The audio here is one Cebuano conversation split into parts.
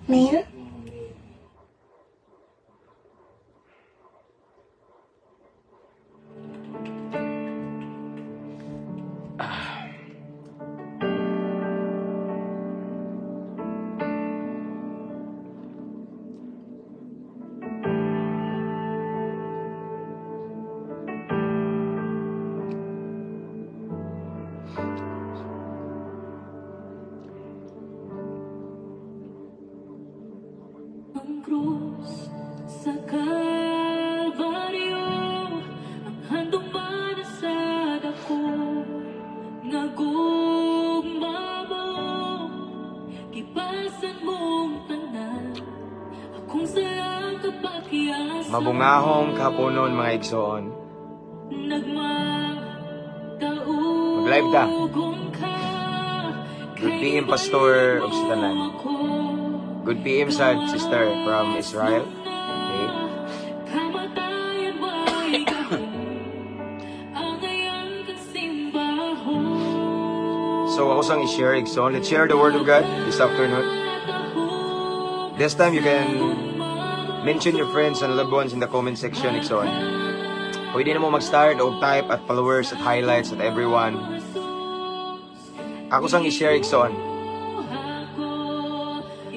Mail? Ang krus sa Kalbaryo, ang handog para sa dako nga gugma mo, gipasan mong tanan akong sala kapakyasan. Mabungahong kahaponon, mga igsoon. Mag-live ta. Nagmataogon ka. Good PM, Pastor ug sa tanan. Good PM sa sister from Israel. Okay. Kamatayan ba'y gahom angayan kang simbahon? So ako sang i-share, igsoon. Let's share the word of God this afternoon. This time you can mention your friends and loved ones in the comment section, igsoon. Pwede na mo mag-start og type at followers at highlights at everyone. Ako sang i-share, igsoon. Ako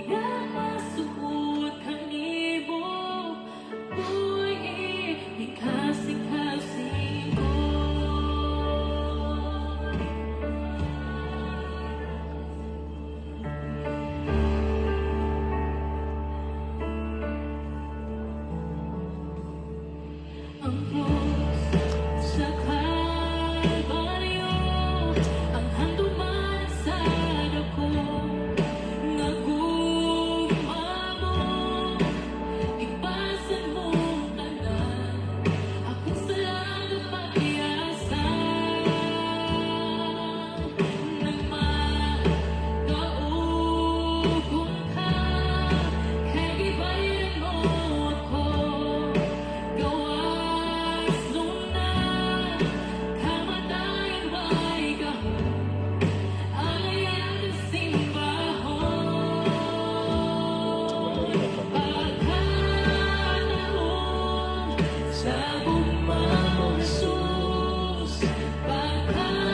nga masuod kanimo, uy, ikasikasi ko. Ang krus sa Kalbaryo, ang handuman sa dako nga gugma mo, ipasan mong tanan akong sala kapakyasan. Nagmakaugon ka kay gibayran mo ako, gawas luna, kamatayan ba'y gahom angayan kang simbahon? Pagkatahom sa gugma mo, Jesus, pagkatahom.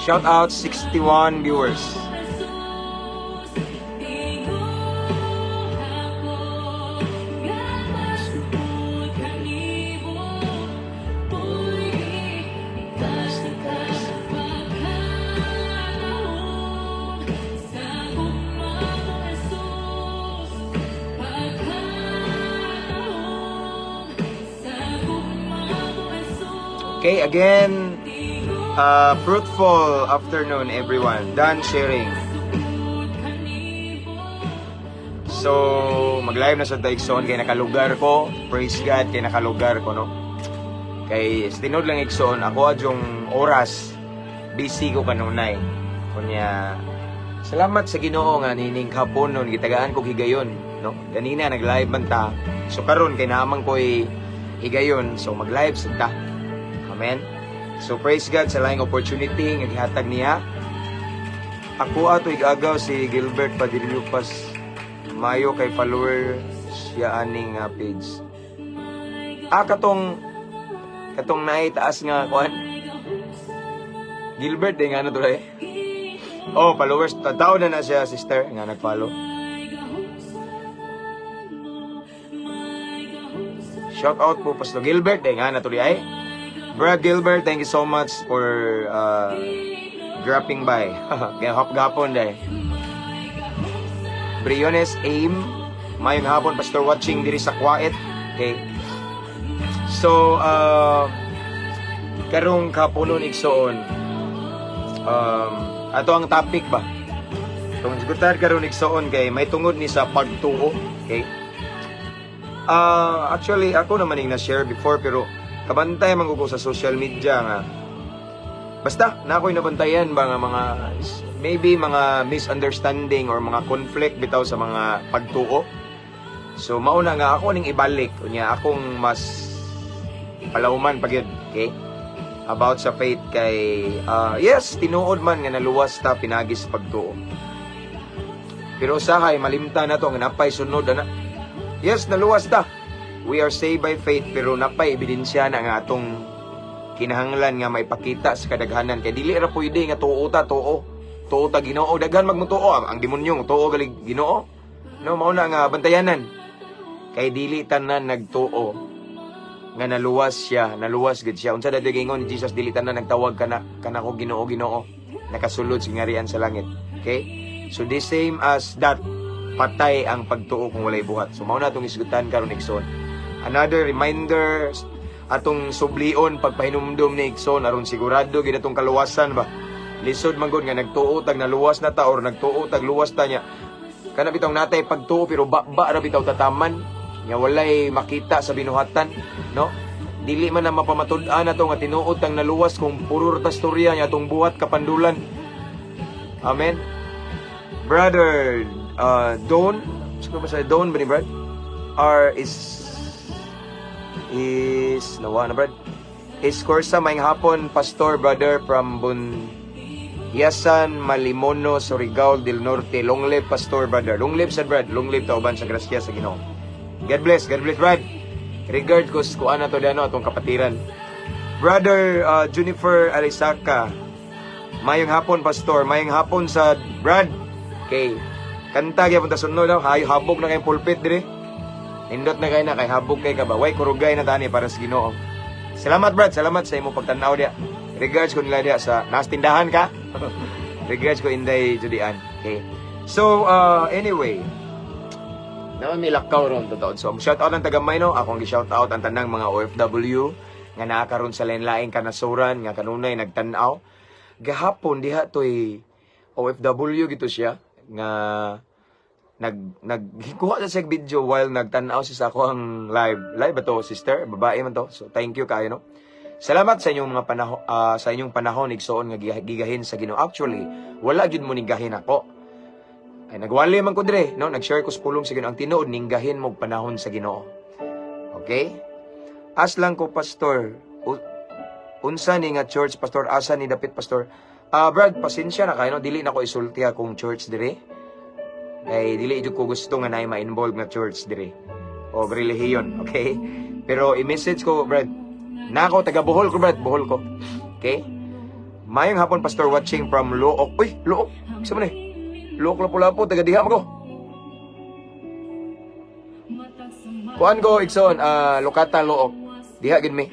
Shout out 61 viewers. Jesus, tinguha ko nga masuod kanimo, uy, ikasikasi. Pagkatahom sa gugma mo, Jesus, pagkatahom sa gugma mo, Jesus. Okay, again, fruitful afternoon, everyone. Done sharing. Masuod kanimo. So, mag-live na sa igsoon kay nakalugar ko. Praise God kay nakalugar ko, no? Kay sa tinuod lang, igsoon, ako adyong oras busy ko kanunay. Kunya salamat sa Ginoo nga nining haponon gitagaan ko higayon, no? Ganina nag-live man ta. So karon kay naamang ko'y higayon, so mag-live sad ta. Amen. So praise God sa laing opportunity nga gihatag niya. Ako ato igagaw si Gilbert Padillo pas mayo kay follower siya aning page. Ah, katong katong naay taas nga kuan. Gilbert eh, nga ano to eh. Oh, followers, tao na na siya, sister, nga nag-follow. Shout out po, Pastor Gilbert, eh, nga natuloy ay. Brad Gilbert, thank you so much for dropping by. Gahap gapon day. Briones Aim, mayong hapon, Pastor, watching diri sa Kuwait. Okay. So, karong kapunon, igsoon, ato ang topic ba? Itong hisgutan karon, igsoon, kay may tungod ni sa pagtuo, okay? Actually, ako naman yung na-share before pero kabantay man ko sa social media nga basta na ako'y nabantayan ba nga mga maybe mga misunderstanding or mga conflict bitaw sa mga pagtuo. So mauna nga ako ning ibalik unya akong mas palawman pag yun, okay? About sa faith kay yes, tinuod man nga naluwas ta pinagi sa pagtuo. Pero usahay malimta na to nga napay sunod ana. Yes, naluwas ta. We are saved by faith, pero napay ebidensya na nga atong kinahanglan nga maipakita sa kadaghanan kay dili ra pwede nga tuo ta tuo. Tuo ta Ginoo, daghan magmutuo ang demonyo tuo gali Ginoo. No, mao na nga bantayanan. Kay dili tanan nagtuo nga naluwas siya, naluwas gid siya. Unsa dati giingon ni Jesus, "Dili tanan nagtawag kana ko Ginoo, Ginoo, nakasulod sa ngarian sa langit." Okay? So the same as that, patay ang pagtuo kung walay buhat. So mao na atong isgutan karon, igsoon. Another reminder atong sublion pagpahinumdum ni, igsoon, aron sigurado gid atong kaluwasan ba. Lisod man gud nga nagtuo tag naluwas na ta or nagtuo tag luwas ta niya. Kana bitong natay pagtuo pero ba ra bitaw tataman nga walay makita sa binuhatan, no? Dili man na mapamatud-an nato nga tinuod tang naluwas kung puro ra ta storya niya atong buhat kapandulan. Amen. Brother Don, sino ba sa Don ba ni Brad? R is nawa na Brad. Is Corsa, maayong hapon, Pastor Brother from Bun Yasan, Malimono, Surigao del Norte. Long live, Pastor Brother. Long live sa Brad. Long live tauban sa grasya sa Ginoo. God bless, Brad. Regard ko sa kuan na to dano atong kapatiran. Brother Junifer Alisaka. Mayong hapon, Pastor. Mayong hapon sa Brad. Okay. Kanta gyapon ta sunod daw. Hayo habog na kayong pulpit dire. Nindot na kay na kay habog kay ka ba. Way kurugay na tani para sa Ginoo. Salamat, Brad, salamat sa imong pagtan-aw diya. Regards ko nila diya sa nas tindahan ka. Regards ko Inday Judian. Okay. So anyway, naman may lakaw ron totoo. So shout out ang tagamay, no. Akong gi-shout out ang tanang mga OFW nga naa karon sa lain-laing kanasuran nga kanunay nagtan-aw. Gahapon diha toy OFW gito siya nga nag nagkuha sa siya video while nagtan-aw siya sa ako ang live. Live ba to, sister? Babae man to. So thank you kayo, no. Salamat sa inyong mga panahon, sa inyong panahon, igsoon, nga gigahin sa Ginoo. Actually, wala gyud mo ninggahin ako. Ay nagwali man ko dire, no? Nag-share ko sa pulong sa Ginoo. Ang tinuod ninggahin mo og panahon sa Ginoo. Okay? As lang ko, Pastor, unsa ni nga church, Pastor? Asa ni dapit, Pastor? Ah, Brad, pasensya na kayo, no? Dili na ko isulti akong church dire. Kay dili jud ko gusto nga naay ma-involve nga church dire o relihiyon, okay? Pero i-message ko, Brad. Nako taga Bohol ko, Brad, Bohol ko. Okay? Mayong hapon, Pastor, watching from Looc. Uy, Looc. Isa man eh. Looc, Lapu-Lapu, taga diha man ko. Kuan ko, igsoon, Lucata, Looc. Diha gid mi.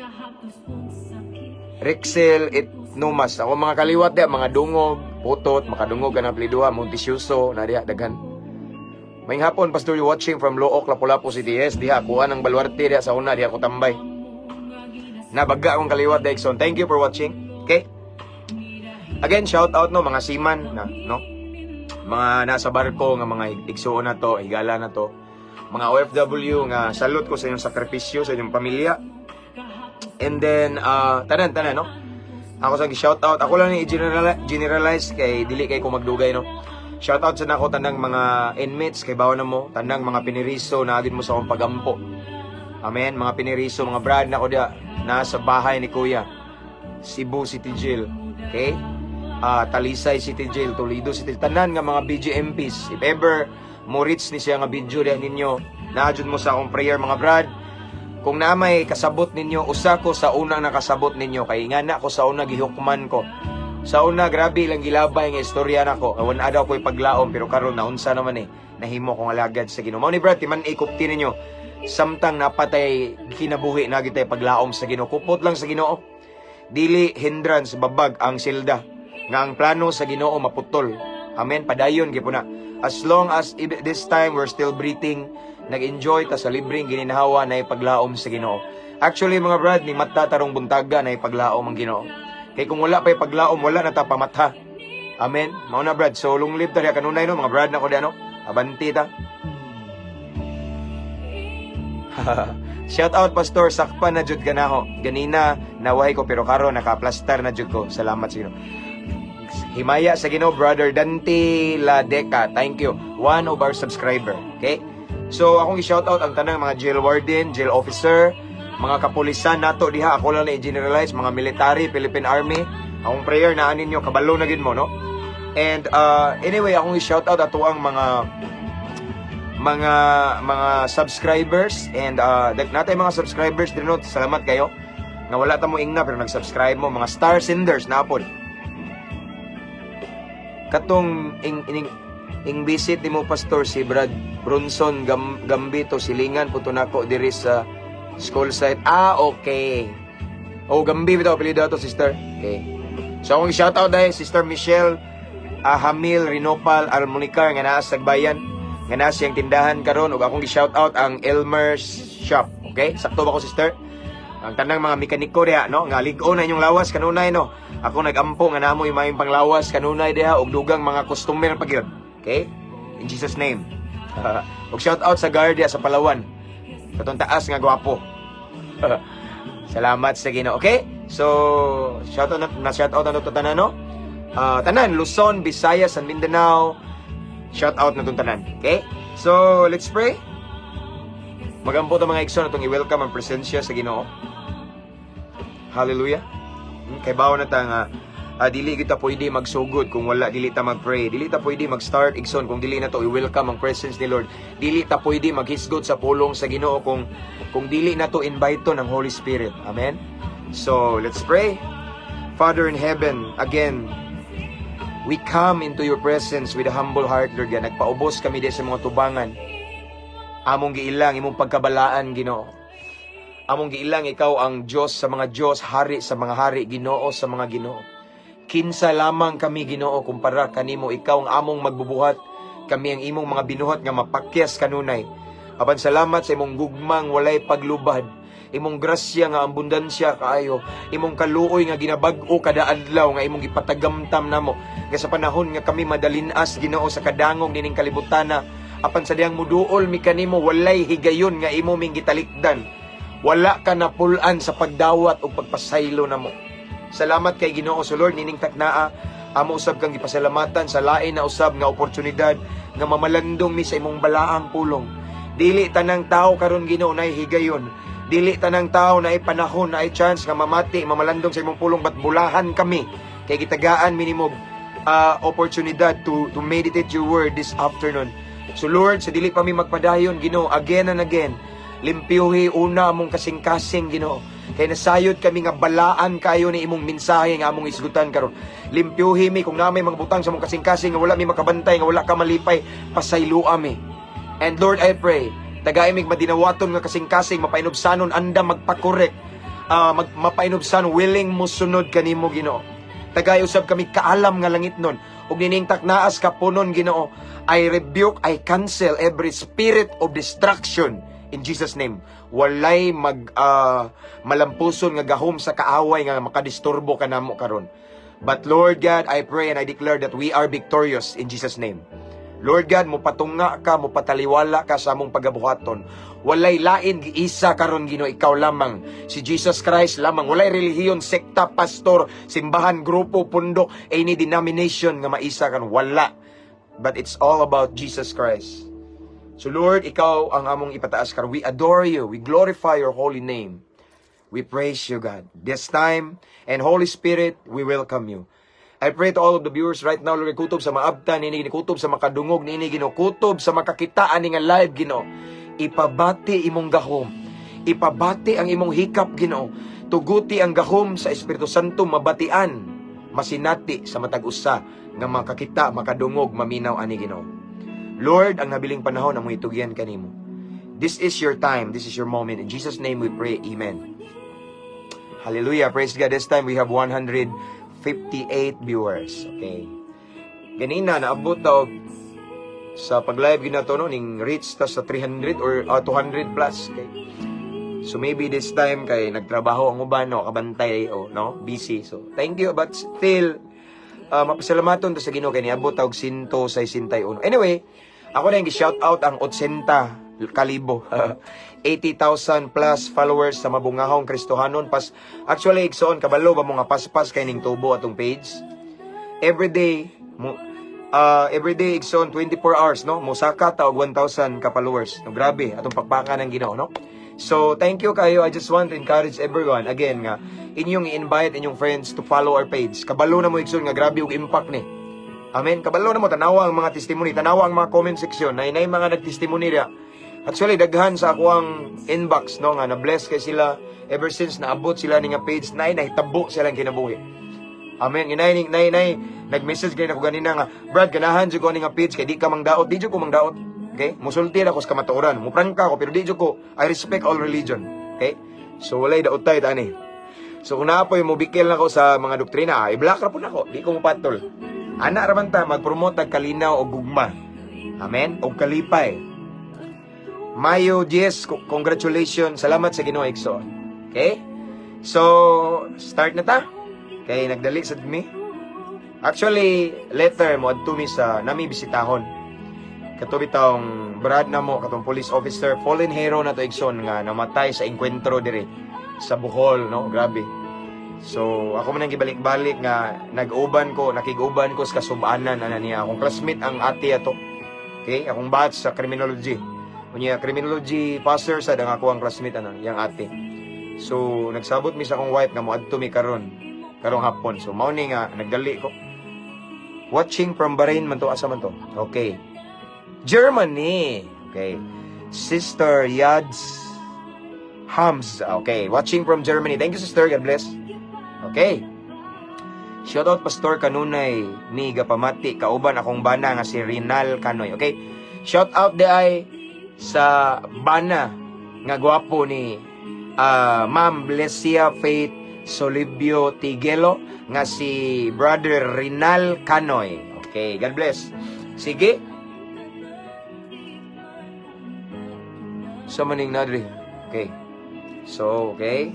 Rexel Itnumas. Ako mga kaliwat diha, mga dungog, putot, makadungog ka na pliduha, Montesioso, na diha, daghan. Mayong hapon, Pastor, you watching from Looc, Lapu-Lapu City. Yes, diha, kuha ng baluarte diha sa una, diha ko tambay. Nabaga akong kaliwat, Dexon. Thank you for watching. Okay? Again, shout out, no, mga seaman na, no? Mga nasa barko nga mga igsuon na to, higala na to. Mga OFW nga salute ko sa inyong sakripisyo sa inyong pamilya. And then tanan tanan, no? Ako sa shout out, ako lang ni generalize kay dili kay ko magdugay, no. Shout out sa nako tanang mga inmates kay bawo na mo, tanang mga piniriso na agin mo sa akong pagampo. Amen, mga piniriso, mga brad na ko diya nasa bahay ni Kuya. Cebu City Jail. Okay? Ah, Talisay City Jail, Toledo City, tanan nga mga BJMPs. If ever mo reach ni siya nga video diha ninyo, naadjud mo sa akong prayer, mga brad. Kung na may kasabot ninyo, usa ko sa unang nakasabot ninyo kay nga na ko sa una gihukman ko. Sa una grabe lang gilabay nga istorya nako. Awan daw ko'y paglaom pero karon naunsa naman eh. Nahimo kong alagad sa Ginoo. Mao ni, brad, timan ikupti ninyo. Samtang napatay kinabuhi na gitay paglaom sa Ginoo. Kupot lang sa Ginoo. Dili hindrance babag ang silda nga ang plano sa Ginoo maputol. Amen. Padayon gyud na. As long as this time we're still breathing, nag-enjoy ta sa libreng gininhawa na ipaglaom sa Ginoo. Actually, mga brad, ni mata tarong buntaga na ipaglaom ang Ginoo. Kay kung wala pa ipaglaom, wala na ta pamatha. Amen. Mao na, brad. So long live ta diha kanunay, no, mga brad na ko diha, no. Abanti ta. Shout out, Pastor, sakpan na jud kanaho. Ganina nawahi ko pero karon nakaplastar na jud ko. Salamat sa Ginoo. Himaya sa Ginoo, Brother Dante Ladeca. Thank you. One of our subscriber. Okay? So akong i-shout out ang tanang mga jail warden, jail officer, mga kapulisan nato diha, ako lang na i-generalize, mga military, Philippine Army. Akong prayer na ninyo kabalo na gid mo, no. And anyway, akong i-shout out ato ang mga subscribers and natay mga subscribers din, no. Salamat kayo nga wala ta mo ingna pero nag-subscribe mo, mga star senders na pod. Katong ing ining ing visit nimo, Pastor, si Brad Bronson Gambito, silingan po to nako diri sa school site. Ah, okay. Oh, Gambi bitaw apelyido ato, sister. Okay. So akong shout out dahil Sister Michelle Hamil Rinopal Almunicar nga naa sa Sagbayan, nga naa siyang tindahan karon, ug akong gi-shout out ang Elmer's Shop. Okay? Sakto ba ko, sister? Ang tanang mga mekaniko diha, no, nga lig-on na inyong lawas kanunay, no. Ako nagampo nga namo yung maayong panglawas kanunay diha ug dugang mga customer pa gyud. Okay? In Jesus' name. Ug shout out sa guard diha sa Palawan. Katong taas nga gwapo. Salamat sa Ginoo. Okay? So, shout out na, na shout out na to tanan, no? Ah, tanan Luzon, Visayas, and Mindanao. Shout out na tong tanan. Okay? So, let's pray. Magampo ta, mga igsoon, atong i-welcome ang presensya sa Ginoo. Hallelujah. Kay bawo na ta nga dili kita pwede magsugod kung wala dili ta mag-pray. Dili ta pwede mag-start, igsoon, kung dili na to i-welcome ang presence ni Lord. Dili ta pwede maghisgot sa pulong sa Ginoo kung dili na to invite to ng Holy Spirit. Amen. So, let's pray. Father in heaven, again, we come into your presence with a humble heart, Lord God. Nagpaubos kami di sa mga tubangan. Among giilang imong pagkabalaan, Ginoo. Among giilang ikaw ang Diyos sa mga Diyos, Hari sa mga hari, Ginoo sa mga Ginoo. Kinsa lamang kami, Ginoo, kumpara kanimo? Ikaw ang among magbubuhat, kami ang imong mga binuhat nga mapakyas kanunay. Apan salamat sa imong gugmang walay paglubad, imong grasya nga abundansya kaayo, imong kaluoy nga ginabag-o kada adlaw nga imong gipatagamtam namo. Nga sa panahon nga kami madalinas, Ginoo, sa kadangog nining kalibutana, apan sa dihang muduol mi kanimo, walay higayon nga imo ming gitalikdan. Wala ka napul-an sa pagdawat o pagpasaylo namo. Salamat kay Ginoo. So Lord, nining taknaa, amo usab kang gipasalamatan sa lain na usab nga oportunidad nga mamalandong mi sa imong balaang pulong. Dili tanang tao karon, Ginoo, nay higayon. Dili tanang tao na panahon, na chance nga mamati, mamalandong sa imong pulong, but bulahan kami kay gitagaan mi nimo oportunidad to meditate your word this afternoon. So Lord, sa dili pa mi magpadayon, Ginoo, again and again, limpyuhi una among kasing-kasing, Ginoo. Kay nasayod kami nga balaan kayo ni imong mensahe nga among isgutan karon. Limpyuhi mi kung naa may mga butang sa among kasing-kasing nga wala mi makabantay, nga wala ka malipay, pasaylua mi. And Lord, I pray, tagai mig madinawaton nga kasing-kasing, mapainubsanon, andam magpakorek, mapainubsan, willing mo sunod kanimo, Ginoo. Tagay usab kami kaalam nga langit nun. Ug nining taknaas kapunon, Ginoo, I rebuke, I cancel every spirit of destruction in Jesus' name. Walay mag malampuson nga gahom sa kaaway nga makadisturbo kanamo karon. But Lord God, I pray and I declare that we are victorious in Jesus' name. Lord God, mupatunga ka, mupataliwala ka sa among pagabuhaton. Walay lain giisa karon, Ginoo, ikaw lamang. Si Jesus Christ lamang. Walay relihiyon, sekta, pastor, simbahan, grupo, pundok, any denomination nga maisa karon. Wala. But it's all about Jesus Christ. So Lord, ikaw ang among ipataas karon. We adore you. We glorify your holy name. We praise you, God. This time, and Holy Spirit, we welcome you. I pray to all of the viewers right now, Lord, kutob sa maabtan nini, kutob sa makadungog nini, Ginoo, kutob sa makakita ani nga live, Ginoo. Ipabati imong gahom. Ipabati ang imong hikap, Ginoo. Tuguti ang gahom sa Espiritu Santo mabatian, masinati sa matag usa nga makakita, makadungog, maminaw ani, Ginoo. Lord, ang nabiling panahon among itugyan kanimo. This is your time, this is your moment. In Jesus' name we pray. Amen. Hallelujah. Praise God. This time we have 158 viewers. Okay. Ganina, naabot daw sa pag-live ginato, no, ning reach ta sa 300 or 200 plus. Okay. So maybe this time kay nagtrabaho ang uban, no, kabantay o no, busy. So thank you, but still mapasalamaton ta sa Ginoo kay niabot ta og 161. Anyway, ako na yung shout out ang 80 kalibo. 80,000 plus followers sa Mabungahong Kristohanon. Pas actually, igsoon, kabalo ba mo nga paspas kay ning tubo atong page? Every day mo every day, igsoon, 24 hours, no, mosaka ta og 1,000 ka followers. No, grabe atong pakpakan ng Ginoo, no? So thank you kayo. I just want to encourage everyone again nga inyong i-invite inyong friends to follow our page. Kabalo na mo, igsoon, nga grabe og impact ni. Amen. Kabalo na mo, tanawa ang mga testimony, tanawa ang mga comment section, na inay mga nagtestimony riya. Actually, daghan sa ako ang inbox, no, nga na-bless kay sila ever since naabot sila ni nga page, na nahitabo silang kinabuhi. Amen. Inay, inay, inay, nag-message kay nako ganina nga, "Brad, ganahan jud ko ani nga page kay di ka mangdaot." Di jud ko mangdaot. Okay? Musulti ra ko sa kamatuoran. Muprangka ko, pero di jud ko, I respect all religion. Okay? So, walay daotay tani. So, kung naa poy mobikil nako sa mga doktrina, i-block ra pud nako. Di ko mopatol. Ana ra man ta, mag-promote og kalinaw o gugma. Amen? Og kalipay. Mayo 10, congratulations. Salamat sa Ginoo, igsoon. Okay? So, start na ta. Kay nagdali sa mi. Actually, later mo adto mi sa nami bisitahon. Kato bitawng brad na mo, katong police officer, fallen hero na to, igsoon, nga namatay sa enkwentro dire sa Bohol, no? Grabe. So, ako man ang gibalik-balik nga nag-uban ko, nakig-uban ko sa kasubanan ana niya. Akong classmate ang ate ato. Okay? Akong batch sa criminology. Unya, criminology passer sa ang ako ang classmate ana, yang ate. So, nagsabot mi sa akong wife nga moadto mi karon, karong hapon. So, mao ni nga nagdali ko. Watching from Bahrain man to, asa man to? Okay. Germany. Okay. Sister Yads Hams. Okay. Watching from Germany. Thank you, sister. God bless. Okay. Shout out, Pastor, kanunay mi gapamati kauban akong bana nga si Rinal Kanoy. Okay. Shout out di ay sa bana nga gwapo ni Ma'am Blesia Faith Solibio Tigelo nga si Brother Rinal Kanoy. Okay, God bless. Sige. Sa maning nadri. Okay. So, okay.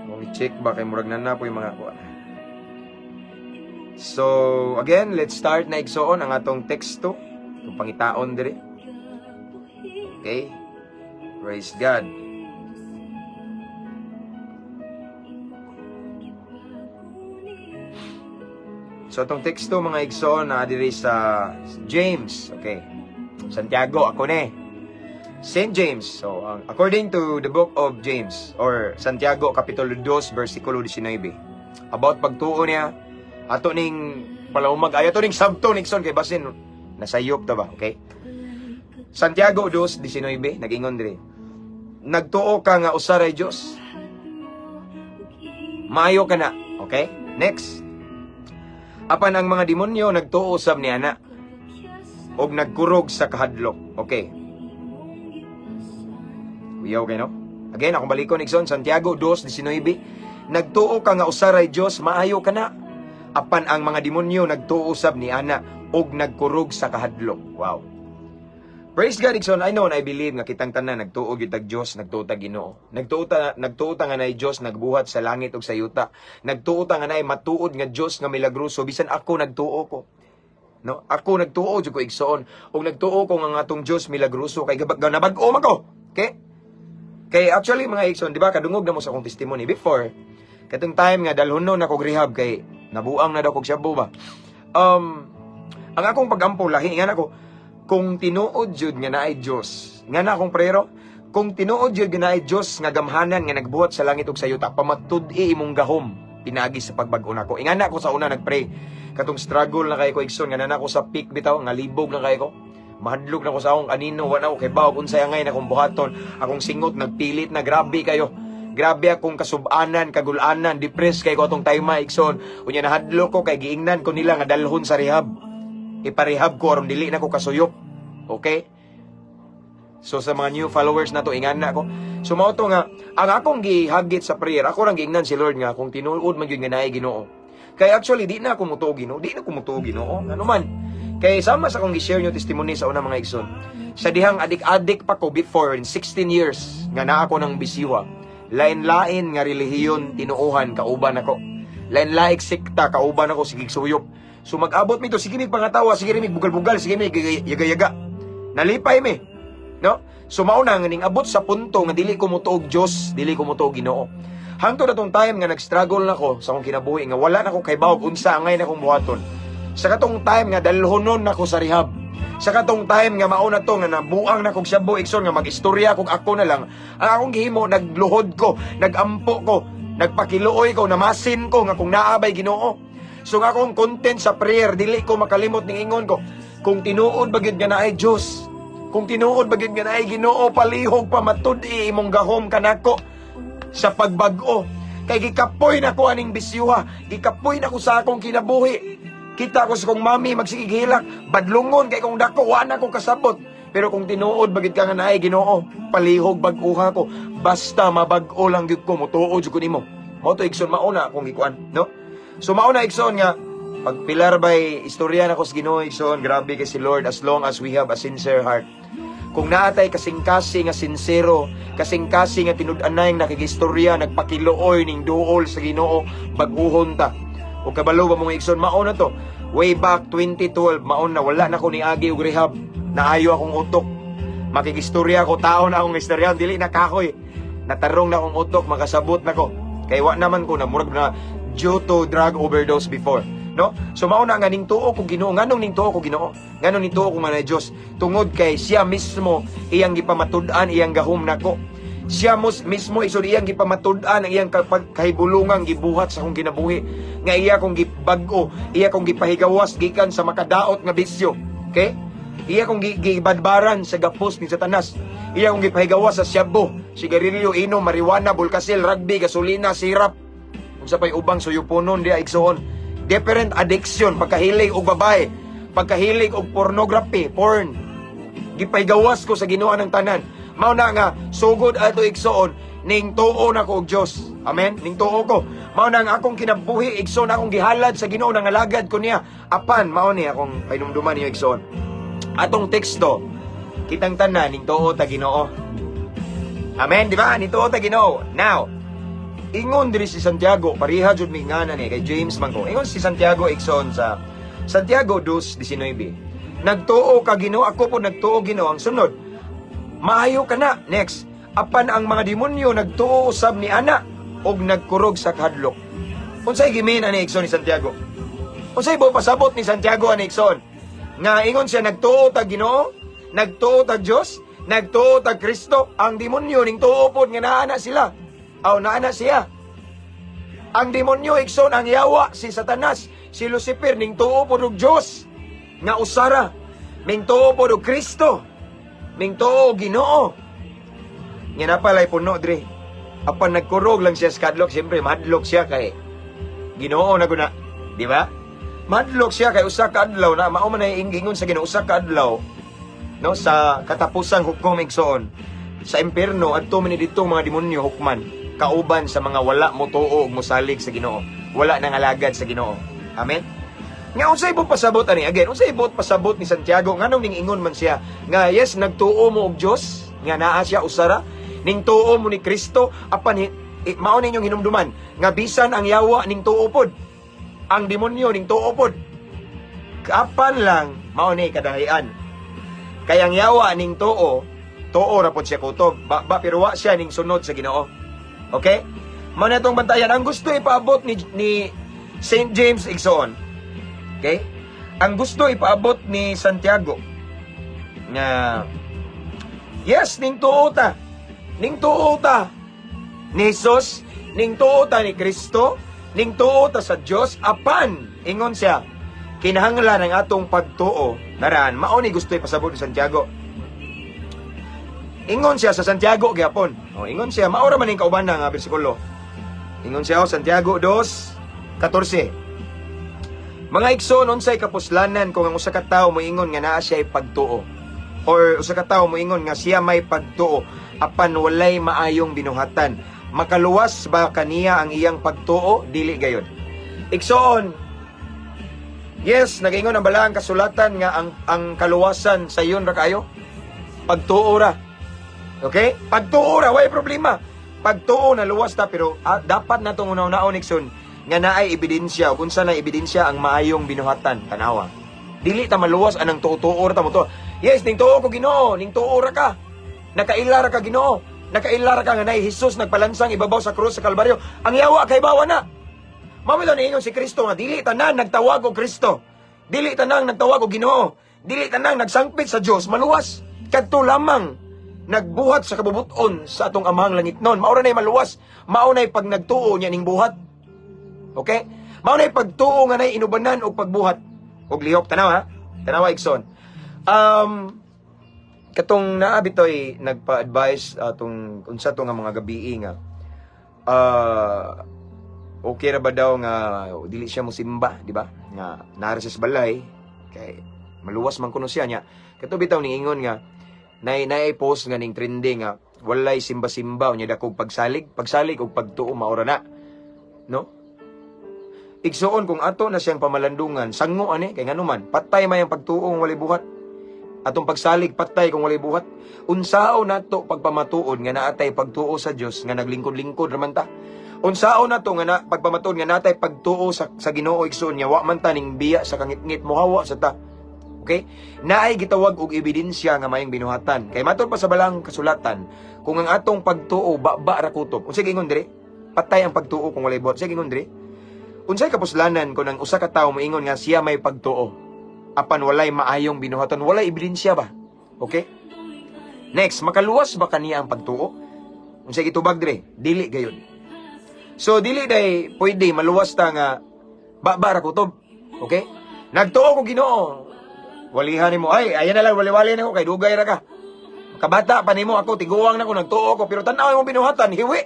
Kung i-check ba kay murag na na po yung mga kuan. So, again, let's start na, igsoon, ang atong teksto. Itong pangitaon diri. Okay? Praise God. So, atong teksto, mga igsoon, na diri sa James. Okay. Santiago, ako ni. St. James. So, according to the book of James or Santiago, Kapitulo 2, versikulo 19. About pagtuo niya, ato ning palaumag, ay ato ning sabto ning son kay basin nasayop ta ba, okay? Santiago 2:19, nag-ingon diri. Nagtuo ka nga usa ray Dios. Maayo ka na, okay? Next. Apan ang mga demonyo nagtuo usab ni ana og nagkurog sa kahadlok. Okay. Kuyaw kay no? Again, akong balikon, igsoon, Santiago 2:19. Nagtuo ka nga usa ray Dios, maayo ka na. Apan ang mga demonyo nagtuo usab ni ana og nagkurog sa kahadlok. Wow. Praise God, igsoon. I know and I believe nga kitang tanan nagtuo gyud tag Dios, nagtuo tag Ginoo. Nagtuo ta nga naay Dios nagbuhat sa langit ug sa yuta. Nagtuo ta nga naay matuod nga Dios nga milagroso. Bisan ako, nagtuo ko. No? Ako nagtuo jud ko, igsoon. Ug nagtuo ko nga ang atong Dios milagroso kay gabag nabag-o man ko. Okay? Kay actually, mga igsoon, di ba kadungog na mo sa akong testimony before, katong time nga dalhonon na kog rehab kay nabuang na daw kog shabu ba. Ang akong pagampo lahi nga nako kung tinuod jud nga naay Dios. Nga na akong prero, kung tinuod jud nga naay Dios nga gamhanan nga nagbuhat sa langit ug sa yuta, pamatud-i imong gahom pinaagi sa pagbag-o nako. Ingana ako sa una nagpray. Katong struggle na kay ko, igsoon, nga na ako sa peak bitaw nga libog na kay ko. Mahadlok na ko sa akong anino, wala ko kay bawo unsay angay na akong buhaton. Akong singot nagpilit na, grabe kayo. Grabe akong kasubanan, kagulanan, depressed kay ko atong time, igsoon. Unya nahadlok ko kay giingnan ko nila nga dalhon sa rehab. Iparehab ko aron dili na ko kasuyop. Okay? So sa mga new followers na to, ingana ko. So mao to nga ang akong gihagit sa prayer, ako rang giingnan si Lord nga kung tinuod man gyud nga naay Ginoo. Kay actually di na ako mutuo Ginoo, di na ako mutuo Ginoo. Ano man? Kay sama sa akong gi-share nyo testimony sa una, mga igsoon. Sa dihang adik-adik pa ko before in 16 years nga naa ako ng bisiwa. Lain-lain nga relihiyon tinuohan kauban ako. Lain-laing sekta kauban ako, sige suyop. So mag-abot mi to, sige mig pangatawa, sige mig bugal-bugal, sige mig yaga-yaga. Nalipay mi. No? So mao na nga ning abot sa punto nga dili ko motuog Dios, dili ko motuog Ginoo. Hangtod atong time nga nag-struggle na ko sa akong kinabuhi nga wala na ko kay bawog unsa angay na akong buhaton. Sa katong time nga dalhonon nako sa rehab. Sa katong time nga mao na to nga nabuang na kog shabu, igsoon, nga mag-istorya kog ako na lang. Ang akong gihimo, nagluhod ko, nagampo ko, nagpakiluoy ko, namasin ko nga kung naa bay Ginoo. So nga akong content sa prayer, dili ko makalimot ning ingon ko, kung tinuod ba gyud nga naay Dios, kung tinuod ba gyud nga naay Ginoo, palihog pa matud-i imong gahom kanako sa pagbag-o. Kay gikapoy na ko aning bisyuha, gikapoy na ko sa akong kinabuhi. Kita ko sa kong mami magsigig hilak, badlungon kay kong dako, wa na ko kasabot. Pero kung tinuod ba gyud ka nga naay Ginoo, palihog bag-uha ko, basta mabag-o lang gyud ko, motuo jud ko nimo. Mao to, igsoon, mauna akong gikuan, no? So mao na, igsoon, nga pagpilar bay istorya na ko sa Ginoo, igsoon, grabe kay si Lord as long as we have a sincere heart. Kung naatay kasing-kasing nga sinsero, kasing-kasing nga tinud-anay nakigistorya, nagpakiluoy ning duol sa Ginoo, bag-uhon ta. O kabalo ba mong, igsoon, mao na to. Way back 2012, mao na wala na ko niagi og rehab. Naayo akong utok. Makigistorya ko, tao na akong istorya, dili na kahoy. Natarong na akong utok, makasabot na ko. Kay wa naman ko na murag na due to drug overdose before. No? So mao na nga ning tuo ko Ginoo, nganong ning tuo ko Ginoo? Nganong ning tuo ko nga na Dios? Tungod kay siya mismo iyang gipamatud-an iyang gahom nako. Siya mismo isod iyang gipamatud-an ang iyang kahibulungang gibuhat sa akong kinabuhi nga iya kong gibag-o, iya kong gipahigawas gikan sa makadaot nga bisyo. Okay? Iya kong gibadbaran sa gapos ni Satanas. Iya kong gipahigawas sa syabo, sigarilyo, inom, marijuana, bulkasil, rugby, gasolina, sirap. Unsa pay ubang suyuponon diha, igsoon. Different addiction, pagkahilig og babae, pagkahilig og pornography, porn. Gipahigawas ko sa Ginoo ng tanan. Mao na nga sugod ato, igsoon, ning tuo na ko og Dios. Amen. Ning tuo ko. Mao na nga akong kinabuhi, igsoon, akong gihalad sa Ginoo, nangalagad ko niya. Apan mao ni akong pahinumduman niyo, igsoon. Atong teksto, kitang tanan ning tuo ta Ginoo. Amen, di ba? Ning tuo ta Ginoo. Now, ingon diri si Santiago, pareha jud mi ngana ni kay James man ko. Ingon si Santiago, igsoon, sa Santiago 2:19. Nagtuo ka Ginoo, ako po nagtuo Ginoo. Ang sunod, maayo ka na. Next, apan ang mga demonyo nagtuo usab ni ana og nagkurog sa kahadlok. Unsay gimean ani, igsoon, ni Santiago? Unsay bo pasabot ni Santiago ani, igsoon? Nga ingon siya nagtuo ta Ginoo, nagtuo ta Dios, nagtuo ta Kristo, ang demonyo ning tuo pod nga naa na sila. Aw, naa na siya. Ang demonyo, igsoon, ang yawa, si Satanas, si Lucifer, ning tuo pod og Dios nga usara. Ning tuo pod og Kristo. Ning tuo og Ginoo. Nga napalay puno dre. Apan nagkurog lang siya sa kadlok, siyempre madlok siya kay Ginoo na guna, di ba? Madlok siya kay usa ka adlaw na mao man ay ingon sa Ginoo, usa ka adlaw, no, sa katapusang hukom, igsoon, sa impierno adto man ni didtong mga demonyo hukman kauban sa mga wala motuo ug mosalig sa Ginoo, wala nang alagad sa Ginoo. Amen. Nga unsay buot pasabot ani, again, unsay buot pasabot ni Santiago? Nganong ning ingon man siya nga yes, nagtuo mo og Dios nga naa siya usara, ning tuo mo ni Kristo, apan mao ninyong hinumduman nga bisan ang yawa ning tuo pod, ang demonyo ning tuo pod. Apan lang mao ni kadahian kay ang yawa ning tuo, tuo ra pod siya kutob ba, ba, pero wa siya ning sunod sa Ginoo. Okay, mao na itong bantayan ang gusto ipaabot ni Saint James, igsoon. Okay, ang gusto ipaabot ni Santiago nga yes, ning tuo ta, ning tuo ta ni Jesus, ning tuo ta ni Kristo, ning tuo ta sa Dios, apan ingon siya kinahanglan ang atong pagtuo naraan. Mao ni gusto ipasabot ni Santiago. Ingon siya sa Santiago gyapon. Oh, ingon siya, mao ra man ning kauban nga bersikulo. Ingon siya, oh, Santiago 2:14. Mga igsoon, unsay kapuslanan kung ang usa ka tawo moingon nga naa siya pagtuo or usa ka tawo moingon nga siya may pagtuo apan walay maayong binuhatan? Makaluwas ba kaniya ang iyang pagtuo? Dili gayon. Igsoon, yes, nagaingon ang balaang kasulatan nga ang kaluwasan sayon ra kayo. Pagtuo ra. Okay? Pagtuo ra, way problema. Pagtuo na luwas ta, pero dapat natong una-unaon, igsoon, nga naay ebidensya ug unsa na ebidensya? Ang maayong binuhatan, tanawa. Dili ta maluwas anang tuo-tuo ra ta mo to. Yes, ning tuo ko Ginoo, ning tuo ra ka. Nakaila ra ka Ginoo. Nakaila ra ka nga naay Hesus nagpalansang ibabaw sa krus sa Kalbaryo. Ang yawa kay bawa na. Mao ni ingon si Kristo nga dili tanan nagtawag og Kristo. Dili tanan nagtawag og Ginoo. Dili tanan nagsangpit sa Dios maluwas. Kadto lamang nagbuhat sa kabubuton sa atong Amahang langitnon. Mao ra nay maluwas. Mao nay pag nagtuo niya ning buhat. Okay? Mao nay pagtuo nga nay inubanan og pagbuhat og lihok. Tanaw ha. Tanawa, igsoon. Katong naa bitoy nagpa-advise atong unsa to nga mga gabii nga okay ra ba daw nga dili siya mosimba, di ba? Nga naa ra siya sa balay kay maluwas man kuno siya niya. Kato bitaw ning ingon nga nay nay post nga ning trending nga walay simba-simba unya dakog pagsalig, pagsalig og pagtuo maora na. No? Igsuon, kung ato na siyang pamalandungan, sango ani kay nganuman, patay may ang pagtuo kung walay buhat. Atong pagsalig patay kung walay buhat. Unsao nato pagpamatuod nga naatay pagtuo sa Dios nga naglingkod-lingkod raman ta? Unsao nato nga na pagpamatuod nga natay pagtuo sa Ginoo, igsuon, nga wa man ta ning biya sa kangitngit, mohawa sa ta? Okay? Naay gitawag og ebidensya nga mayong binuhatan. Kay matod pa sa balang kasulatan, kung ang atong pagtuo ba ra kutob. Unsay giingon diri? Patay ang pagtuo kung walay buhat. Unsay giingon diri? Unsay kapuslanan kung ang usa ka tawo moingon nga siya may pagtuo apan walay maayong binuhatan, walay ebidensya ba? Okay? Next, makaluwas ba kaniya ang pagtuo? Unsay gitubag dire? Dili gayon. So dili day pwede maluwas ta nga ba ra kutob. Okay? Nagtuo ko Ginoo. Walihan nimo ay ayan na lang, wali-wali na ko kay dugay ra ka. Kabata pa nimo, ako tiguang na ko nagtuo ko, pero tan-aw imong binuhatan, hiwi.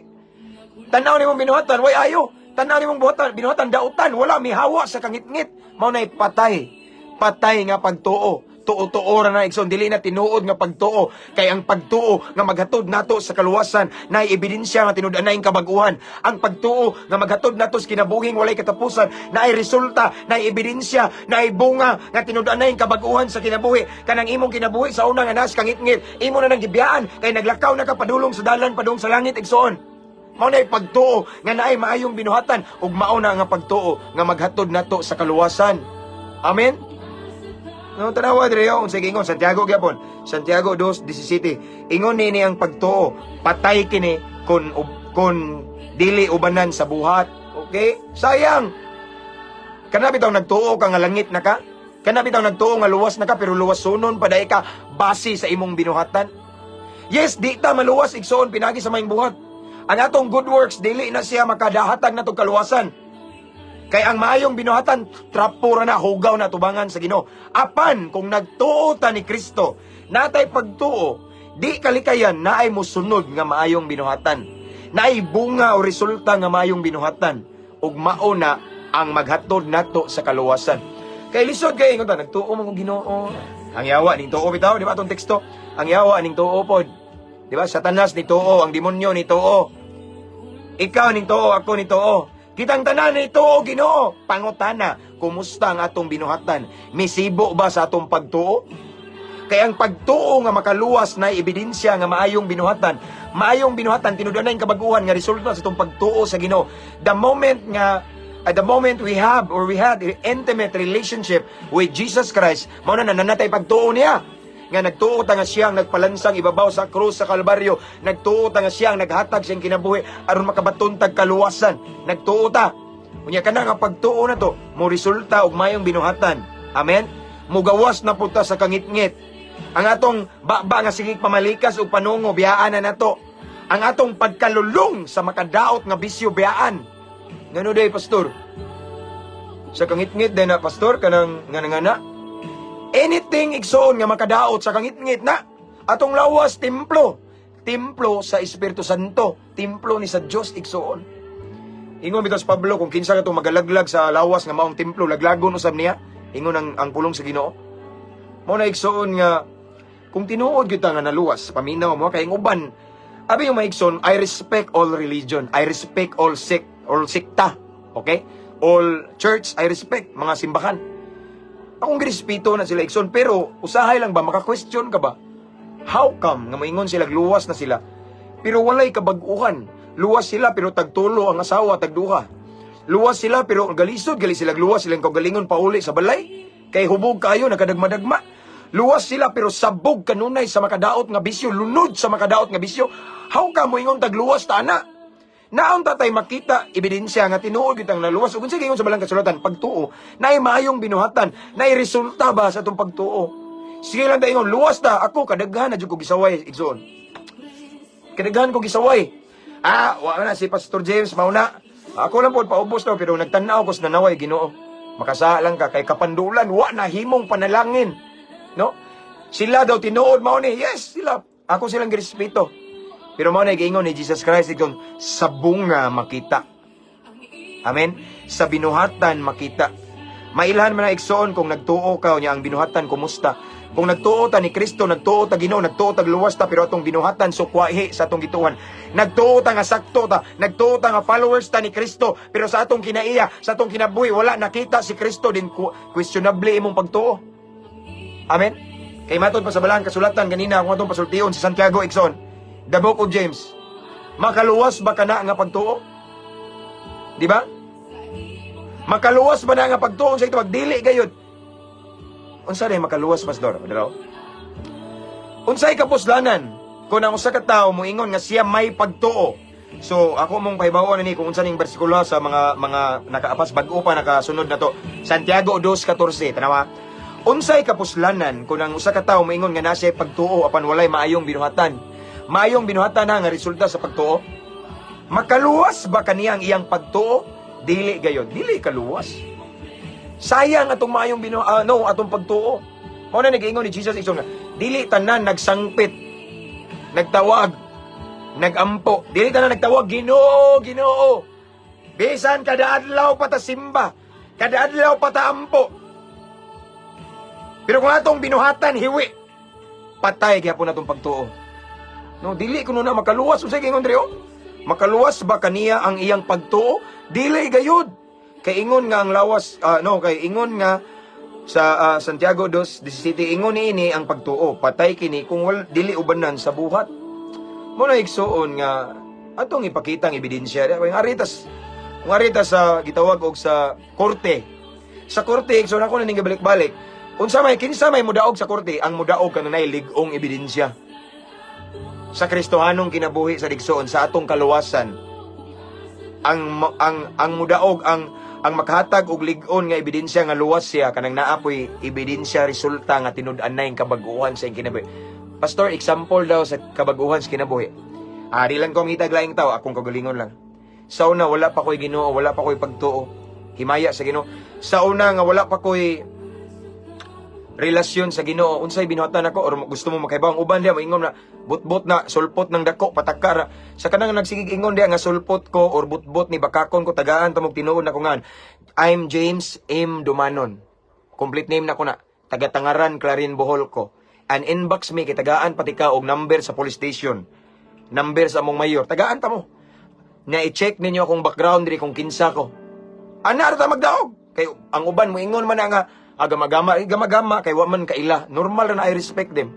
Tan-aw nimong binuhatan, way ayo. Tan-aw nimong buhatan, binuhatan dautan, wala mihawa sa kangitngit. Mao nay patay. Patay nga pagtuo. Tuo-tuo ra na, igsoon, dili na tinuod nga pagtuo, kay ang pagtuo nga maghatod nato sa kaluwasan naay ebidensya nga tinud-anay kabag-uhan. Ang pagtuo nga maghatod nato sa kinabuhing walay katapusan naay resulta, naay ebidensya, naay bunga nga tinud-anay kabag-uhan sa kinabuhi. Kanang imong kinabuhi sa una nga nas kangitngit, imo na nang gibiyaan kay naglakaw na ka padulong sa dalan padung sa langit, igsoon. Mao na pagtuo nga naay maayong binuhatan ug mao na nga pagtuo nga maghatod nato sa kaluwasan. Amen. No, tanawa dire yo, unsay giingon Santiago gyapon. Santiago 2:17. Ingon nini, ang pagtuo patay kini kun dili ubanan sa buhat. Okay? Sayang. Kana bitaw nagtuo ka nga langit na ka? Kana bitaw nagtuo nga luwas na ka pero luwasunon pa ka base sa imong binuhatan? Yes, di ta maluwas, igsoon, pinagi sa maayong buhat. Ang atong good works dili na siya makadahatag natong kaluwasan. Kay ang maayong binuhatan, trapo ra na, hugaw na tubangan sa Ginoo. Apan kung nagtuo ta ni Kristo, natay pagtuo, di kalikayan naay mosunod nga maayong binuhatan. Naay bunga o resulta nga maayong binuhatan ug mao na ang maghatod nato sa kaluwasan. Kay lisod kay ingon ta, nagtuo man kong Ginoo. Ang yawa ning tuo bitaw, di ba atong teksto? Ang yawa ning tuo pod. Di ba? Satanas ni tuo, ang demonyo ni tuo. Ikaw ning tuo, ako ni tuo. Kitang tanan ni tuo Ginoo. Pangutana, kumusta ang atong binuhatan? Misibo ba sa atong pagtuo? Kaya ang pagtuo nga makaluwas na ebidensya nga maayong binuhatan. Maayong binuhatan tinud-anay kabaguhan nga resulta sa atong pagtuo sa Ginoo. The moment nga at the moment we have or we had an intimate relationship with Jesus Christ, mao na nanatay pagtuo niya. Nga nagtuo ta nga siya ang nagpalansang ibabaw sa krus sa Kalbaryo. Nagtuo ta nga siya ang naghatag siyang kinabuhi aron makabaton tag kaluwasan. Nagtuo ta. Unya kana nga pagtuo na to, mo resulta og mayong binuhatan. Amen. Mugawas na pud ta sa kangitngit. Ang atong baba nga sige pamalikas og panungo, biyaan na nato. Ang atong pagkalulong sa makadaot nga bisyo, biyaan. Ngano day, pastor? Sa kangitngit day na, pastor, kanang nga nga na. Anything, igsoon, nga makadaot sa kangitngit na. Atong lawas templo. Templo sa Espiritu Santo, templo ni sa Dios, igsoon. Ingon bitaw si Pablo, kung kinsa katong magalaglag sa lawas nga maong templo, laglagon usab niya. Ingon ang pulong sa Ginoo. Mao na, igsoon, nga kung tinuod kita nga naluwas, paminaw mo kay ang uban. Abi yung maigsoon, I respect all religion. I respect all sect, all sekta. Okay? All church, I respect mga simbahan. Akong girespeto na sila, igsoon, pero usahay lang ba maka-question ka ba? How come nga moingon sila luwas na sila pero walay kabag-uhan? Luwas sila pero tagtulo ang asawa, tagduha. Luwas sila pero galisod gali sila luwas silang kaugalingon pauli sa balay kay hubog kayo, nakadagmadagma. Luwas sila pero sabog kanunay sa makadaot nga bisyo, lunod sa makadaot nga bisyo. How come moingon tagluwas ta ana? Naon tatay makita ebidensya nga tinuod kitang naluwas? Ug unsa ingon sa balang kasulatan? Pagtuo naay maayong binuhatan, naay resulta ba sa atong pagtuo? Sige lang ta ingon luwas ta. Ako kadaghan na jud ko gisaway, igsoon. Kadaghan ko gisaway. Ah, wa na si Pastor James mao na. Ako lang po paubos daw, pero nagtan-aw ko sa nanaway Ginoo. Makasala lang ka kay kapandulan, wa na himong panalangin. No? Sila daw tinuod mao ni. Yes, sila. Ako silang girespeto. Pero mao na giingon ni Jesus Christ itong sa bunga makita. Amen. Sa binuhatan makita. Mailhan man ang igsoon kung nagtuo ka niya ang binuhatan kumusta. Kung nagtuo ta ni Kristo, nagtuo ta Ginoo, nagtuo ta luwas ta, pero atong binuhatan sukwahi sa atong gituohan. Nagtuo ta nga sakto ta, nagtuo ta nga followers ta ni Kristo, pero sa atong kinaiya, sa atong kinabuhi wala nakita si Kristo din, questionable imong pagtuo. Amen. Kay matod pa sa balaan kasulatan ganina akong atong pasultion si Santiago, igsoon. The Book of James. Makaluwas ba kana nga pagtuo? Di ba? Makaluwas ba na nga pagtuo sa ito? Dili gayud. Unsa rin makaluwas, pastor? Diraw? Unsay kapuslanan kung ang usa ka tawo moingon nga siya may pagtuo? So ako mong pahibaw-on ni kung unsa ning bersikulo sa mga nakaapas bag-o pa nakasunod na to. Santiago 2:14, tanawa. Unsay kapuslanan kung ang usa ka tawo moingon nga naa siya pagtuo apan walay maayong binuhatan? Maayong binuhatan na nga resulta sa pagtuo. Makaluwas ba kaniya ang iyang pagtuo? Dili gayod, dili kaluwas. Sayang atong maayong binu no, atong pagtuo. Mao na nag-ingon ni Jesus isong nga, dili tanan nagsangpit, nagtawag, nagampo. Dili tanan nagtawag, "Ginoo, Ginoo." Bisan kada adlaw pa ta simba, kada adlaw pa ta ampo. Pero kung atong binuhatan hiwi, patay gyapon atong pagtuo. No, dili kuno na makaluwas. Unsay giingon diri oh? Makaluwas ba kaniya ang iyang pagtuo? Dili gayud. Kay ingon nga ang lawas, no, kay ingon nga sa Santiago 2:17, ingon niini ang pagtuo, patay kini kung dili ubanan sa buhat. Mo na igsuon nga atong ipakita ang ebidensya. Kung aritas sa gitawag og sa korte. Sa korte, igsuon, ako na ning gibalik-balik. Unsa may, kinsa may mudaog sa korte? Ang mudaog kanunay lig-ong ebidensya. Sa Kristohanong kinabuhi sa igsoon, sa atong kaluwasan, ang mudaog, ang makahatag og lig-on nga ebidensya nga luwas siya, kanang naa poy ebidensya, resulta nga tinud-anay ang kabag-uhan sa iyang kinabuhi. Pastor, example daw sa kabag-uhan sa kinabuhi. Ari lang ko ang itag laing tao, akong kagalingon lang. Sa una, wala pa ko'y Ginoo, wala pa ko'y pagtuo. Himaya sa Ginoo. Sa una nga wala pa ko'y relasyon sa Ginoo, unsay binuhatan ako or gusto mo makaibaw ang uban diya moingon na butbot na sulpot ng dako patakara sa kanang nagsigig ingon diya nga sulpot ko or butbot ni bakakon ko, tagaan tamog tinuod na ko ngan. I'm James M. Dumanon. Complete name na ko na. Taga Tangaran, Clarin, Bohol ko. And inbox me kay tagaan pati ka og number sa police station. Number sa among mayor. Tagaan ta mo. Na i-check ninyo akong background diri kung kinsa ko. Ana ra ta magdaog. Kay ang uban moingon man na nga gamagama, eh, gamagama kay wa man kaila. Normal ra na, I respect them.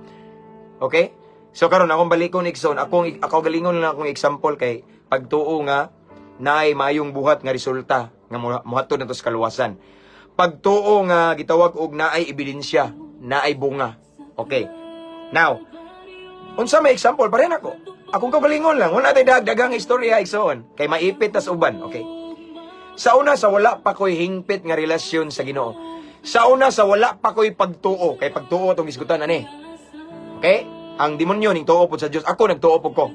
Okay? So karon akong balikon, igsoon, akong ako galingon lang akong example kay pagtuo nga naay maayong buhat nga resulta nga mohatod nato sa kaluwasan. Pagtuo nga gitawag og naay ebidensya, naay bunga. Okay. Now, unsa may example pa rin ako? Akong kaugalingon lang, wala tay dagdagang istorya, igsoon kay maipit tas uban, okay? Sa una sa wala pa ko'y hingpit nga relasyon sa Ginoo. Sa una sa wala pa ko'y pagtuo, kay pagtuo atong isgutan ani. Okay? Ang demonyo ning tuo pod sa Dios. Ako nagtuo pod ko.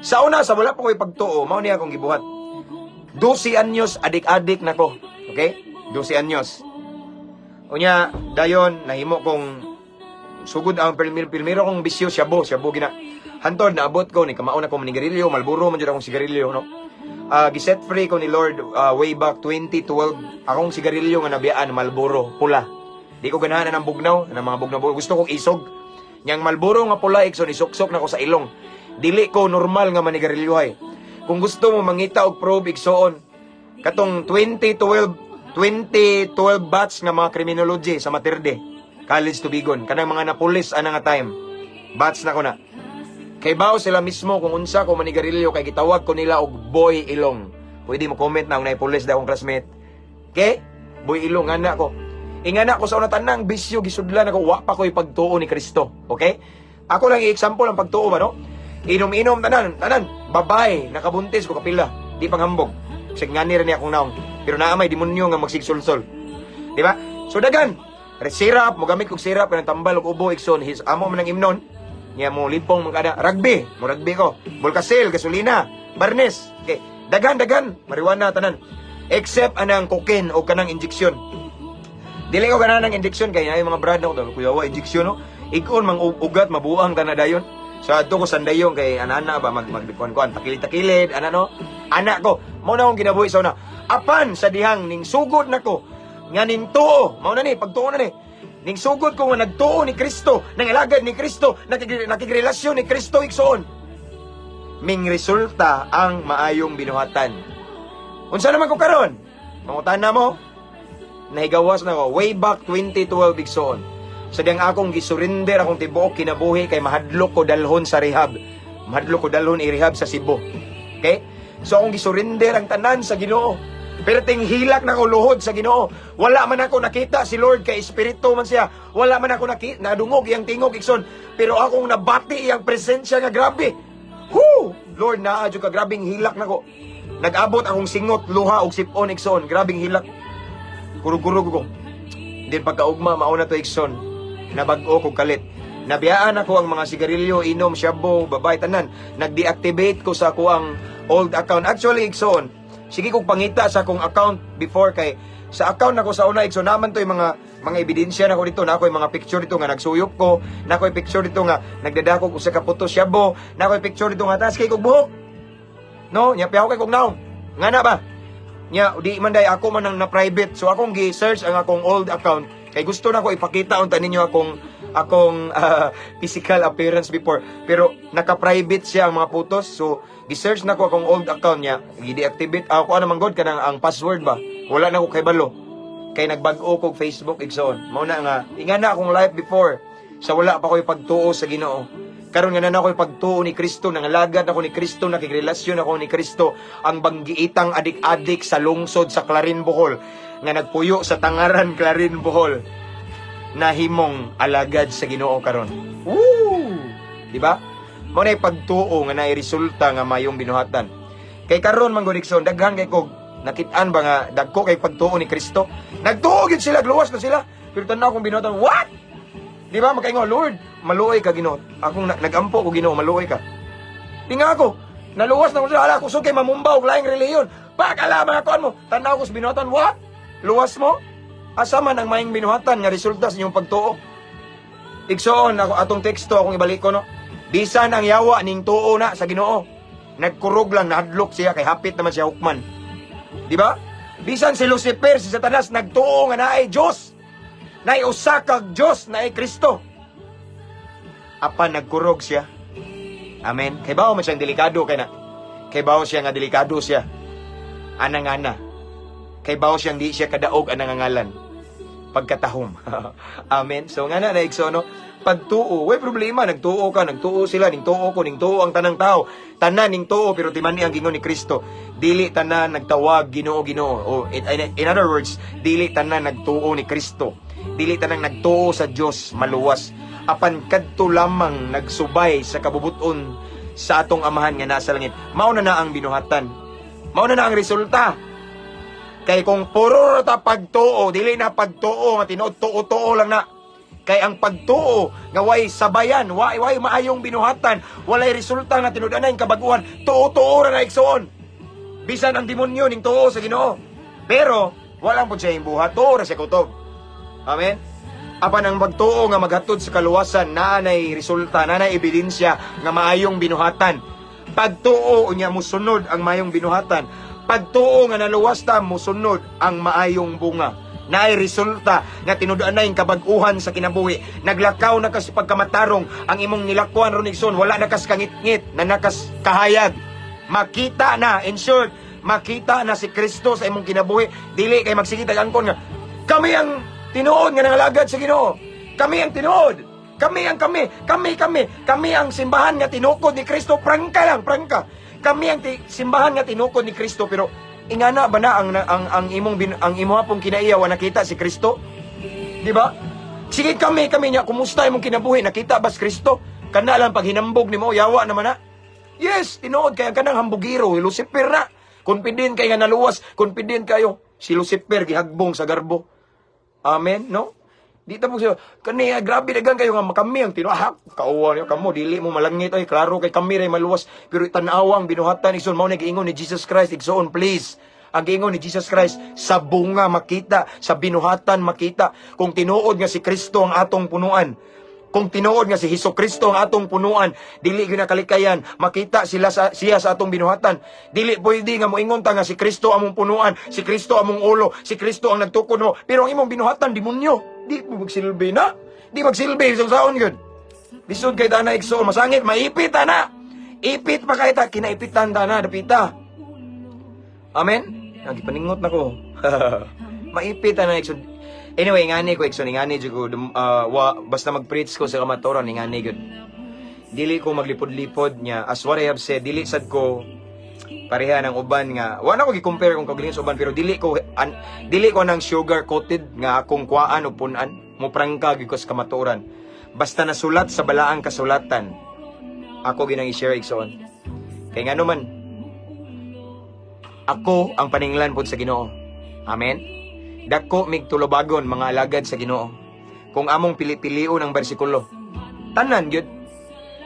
Sa una sa wala pa ko'y pagtuo, mao niya akong gibuhat. 12 anyos adik-adik na ko. Okay? 12 anyos. Unya, dayon nahimo kong sugod ang primero kong bisyo, shabu, shabu gina. Hantod naabot ko ni kamao na ko manigarilyo, Marlboro man jud akong sigarilyo, no. Giset free ko ni Lord way back 2012. Akong sigarilyo nga nabiyaan, Marlboro pula. Di ko ganahan ng bugnaw, ng mga bugnaw. Gusto kong isog. Yang Marlboro nga pula, igsoon, isuksok na ko sa ilong. Dili ko normal nga manigarilyohay. Kung gusto mo mangita og probe, igsoon, katong 2012 2012 batch nga mga criminology sa Mater Dei College Tubigon, kanang mga napulis ana nga time. Batch na ko na. Kay bao sila mismo kung unsa ko manigarilyo kay gitawag ko nila og Boy Ilong. Pwede mo comment na kung naipulis daw akong classmate. Okay? Boy Ilong ana ko. Ingana ko sa una, tanang bisyo gisudlan ako, wa pa ko'y pagtuo ni Kristo. Okay? Ako lang i-example ang pagtuo ba, no? Inom-inom tanan, tanan, babae nakabuntis ko kapila, di panghambog. Sig ngani ra niya akong naong. Pero naa may demonyo nga magsigsulsol. Di ba? So dagan, sirap, mo gamit kog sirap kanang tambal og ubo, igsoon, his amo man ang imnon. Nya mo lipong man kada rugby, mo rugby ko. Bolkasil, gasolina, barnis. Okay. Daghan, daghan, marijuana tanan. Except anang cocaine o kanang injection. Dili ko ganahan ng injection kay ay mga brad na ko, "Kuya, wa injection, no." Igon mang ugat, mabuang ta na dayon. So adto ko sandayong kay anana ba, mag mag kuan kuan takilid-takilid ana, no. Ana ko, mao na akong kinabuhi sa una. Apan sa dihang ning sugod nako nga ning tuo, mao na ni pagtuo na ni. Ning sugod ko nga nagtuo ni Kristo, nangalagad ni Kristo, nakigrelasyon ni Kristo, igsoon. Ming resulta ang maayong binuhatan. Unsa naman ko karon? Mangutana mo, nahigawas na ko way back 2012, igsoon. Sa diyang akong gisurrender akong tibuok kinabuhi kay mahadlok ko dalhon sa rehab. Mahadlok ko dalhon i-rehab sa Cebu. Okay? So akong gisurrender ang tanan sa Ginoo. Pero ting hilak na ko luhod sa Ginoo. Wala man ako nakita si Lord kay espiritu man siya. Wala man ako nakita, nadungog iyang tingog, igsoon. Pero akong nabati iyang presensya nga grabe. Whoo! Lord, naa jud ka, grabing hilak nako. Nag-abot akong singot, luha og sipon, igsoon. Grabing hilak. Kurug-kurug ko. Din pagkaugma, mauna to, igsoon. Nabag-o kog kalit. Nabiyaan ako ang mga sigarilyo, inom, shabu, babay, tanan. Nag-deactivate ko sa ako old account. Actually, igsoon, sige kong pangita sa akong account before kay sa account nako sa una, igsoon, naman to yung mga ebidensya nako dito, na ako yung mga picture dito nga nagsuyop ko, na ako yung picture dito nga nagdadako ko sa kaputo shabu, na ako yung picture dito nga taas kay kog buhok. No, nya piyaw kay kog naong. Nga na ba? Nya di man day ako man ang na private. So akong gi-search ang akong old account kay gusto na ko ipakita unta ninyo akong physical appearance before. Pero naka-private siya ang mga photos. So gi-search na ko akong old account niya, gi-deactivate ako ano man god kanang ang password ba. Wala na ko kabalo. Kay nagbag-o kog Facebook, igsoon. Mao na nga ingana akong life before sa wala pa ko'y pagtuo sa Ginoo. Karon nga na ako'y pagtuo ni Kristo, nangalagad ako ni Kristo, nakigrelasyon ako ni Kristo, ang banggiitang adik-adik sa lungsod sa Clarin, Bohol, nga nagpuyo sa Tangaran, Clarin, Bohol, nahimong alagad sa Ginoo karon. Woo! Di ba? Mao na pagtuo nga naay resulta nga mayong binuhatan. Kay karon man gud, igsoon, daghan kay kog nakit-an ba nga dagko kay pagtuo ni Kristo. Nagtuo gyud sila, luwas na sila. Pero tan-aw akong binuhatan, what? Di ba? Makaingon, "Lord, maluoy ka, Ginoo. Akong nagampo ko, Ginoo, maluoy ka." Tinga ako, naluwas na ko sila, ala, kusog kay mamumbaw, og laing relihiyon. Pakala mga kuan mo, tanaw ko sa binuhatan, what? Luwas mo? Asa man ang maayong binuhatan nga resulta sa inyong pagtuo? Igsoon, ako, atong teksto, akong ibalik ko, no? Bisan ang yawa ning tuo na sa Ginoo. Nagkurog lang, nahadlok siya, kay hapit naman siya hukman. Di ba? Bisan si Lucifer, si Satanas, nagtuo nga naay Diyos. Naay usa kag Diyos, naay Kristo. Apan nagkurog siya. Amen. Kay bawo man siyang delikado kay na. Kay bawo siya nga delikado siya. Anang ana. Kay bawo siyang di siya kadaog anang ngalan. Pagkatahom. Amen. So nga na igsoon, no? Pagtuo, way problema, nagtuo ka, nagtuo sila, ning tuo ko, ning tuo ang tanang tao. Tanan ning tuo pero timani ang gingon ni Kristo. Dili tanan nagtawag "Ginoo, Ginoo." O in other words, dili tanan nagtuo ni Kristo. Dili tanang nagtuo sa Dios maluwas. Apan kadto lamang nagsubay sa kabubuton sa atong Amahan nga nasa langit. Mao na na ang binuhatan. Mao na na ang resulta. Kay kung puro ra ta pagtuo, dili na pagtuo nga tinuod tuo-tuo lang na. Kay ang pagtuo nga way sabayan, way maayong binuhatan, walay resulta nga tinud-anay kabaguhan, tuo-tuo ra na, igsoon. Bisan ang demonyo ning tuo sa Ginoo. Pero walang pud siya buhat, tuo ra siya kutob. Amen. Apan ang pagtuo nga maghatod sa kaluwasan, naanay resulta, naanay ebidensya nga maayong binuhatan. Pagtuo unya musunod ang maayong binuhatan. Pagtuo nga naluwas ta, musunod ang maayong bunga. Naay resulta nga tinud-anay kabag-uhan sa kinabuhi. Naglakaw na kas pagkamatarong ang imong nilakwan ron, igsoon, wala na kas kangitngit, na nakas kahayag. Makita na, in short, makita na si Kristo sa imong kinabuhi. Dili kay magsige tag angkon nga kami ang tinuod nga nangalagad sa Ginoo. Kami ang tinuod. Kami ang kami, kami kami, kami ang simbahan nga tinukod ni Kristo. Prangka lang, prangka. Kami ang simbahan nga tinukod ni Kristo, pero ingana ba na ang imong ang imo pong kinaiya wa nakita si Kristo? Di ba? Sige kami kami niya, kumusta imong kinabuhi? Nakita ba si Kristo? Kana lang paghinambog nimo, yawa naman na. Yes, tinuod kay ang kanang hambugiro, Lucifer na. Confident kay nga naluwas, confident kayo. Si Lucifer gihagbong sa garbo. Amen, no? Di ta po siya, kani, ah, grabe dagan kayo nga kami ang tinuhak. Kauwa niyo kamo, dili mo malangit ay klaro kay kami ray maluwas. Pero tan-awa ang binuhatan, igsoon, mao na giingon ni Jesus Christ, igsoon, please. Ang giingon ni Jesus Christ, sa bunga makita, sa binuhatan makita, kung tinuod nga si Kristo ang atong punuan. Kung tinuod nga si Hesus Kristo ang atong punuan, dili gyud nakalikayan makita sila sa siya sa atong binuhatan. Dili pwede nga moingon ta nga si Kristo among punuan, si Kristo among ulo, si Kristo ang nagtukod mo, pero ang imong binuhatan demonyo. Di mo magsilbi na. Di magsilbi sa saon gyud. Lisod kay tana, igsoon, masangit maipit ana. Ipit pa kay ta, kinaipitan ta na dapita. Amen. Nagipaningot na ko. Maipit ana, igsoon. Anyway, ngani ko, igsoon, ngani jud ko wa, basta mag-preach ko sa kamatuoran, ngani gyud. Dili ko maglipod-lipod niya. As what I have said, dili sad ko pareha ng uban nga wa na ko gi-compare kung kaugalingon sa uban, pero dili ko nang sugar coated nga akong kuaan o punan mo prangka gyud ko sa kamatuoran. Basta nasulat sa balaang kasulatan, ako ginang i-share, igsoon, kay ngano man ako ang paninglan pod sa Ginoo. Amen. Dako mig tulubagon, mga alagad sa Ginoo, kung among pili-pilion ang bersikulo tanan gyud.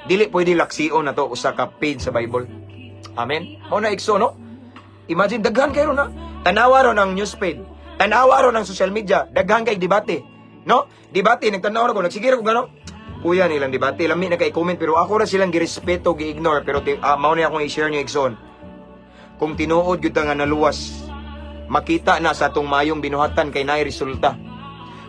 Dili pwede laksion na to usa ka page sa Bible. Amen. Mao na, igsoon, no? Imagine, daghan kayo na. Tanawa ron ang newsfeed. Tanawa ron ang social media. Daghan kay debate. No? Debate, nagtanaw ko, nagsigiro ko gano. Kuya nilang debate, lami na kay comment, pero ako ra silang girespeto, gi-ignore, pero mao na akong i-share niyo, igsoon. Kung tinuod gyud ta nga naluwas, makita na sa atong mayong binuhatan kay naay resulta.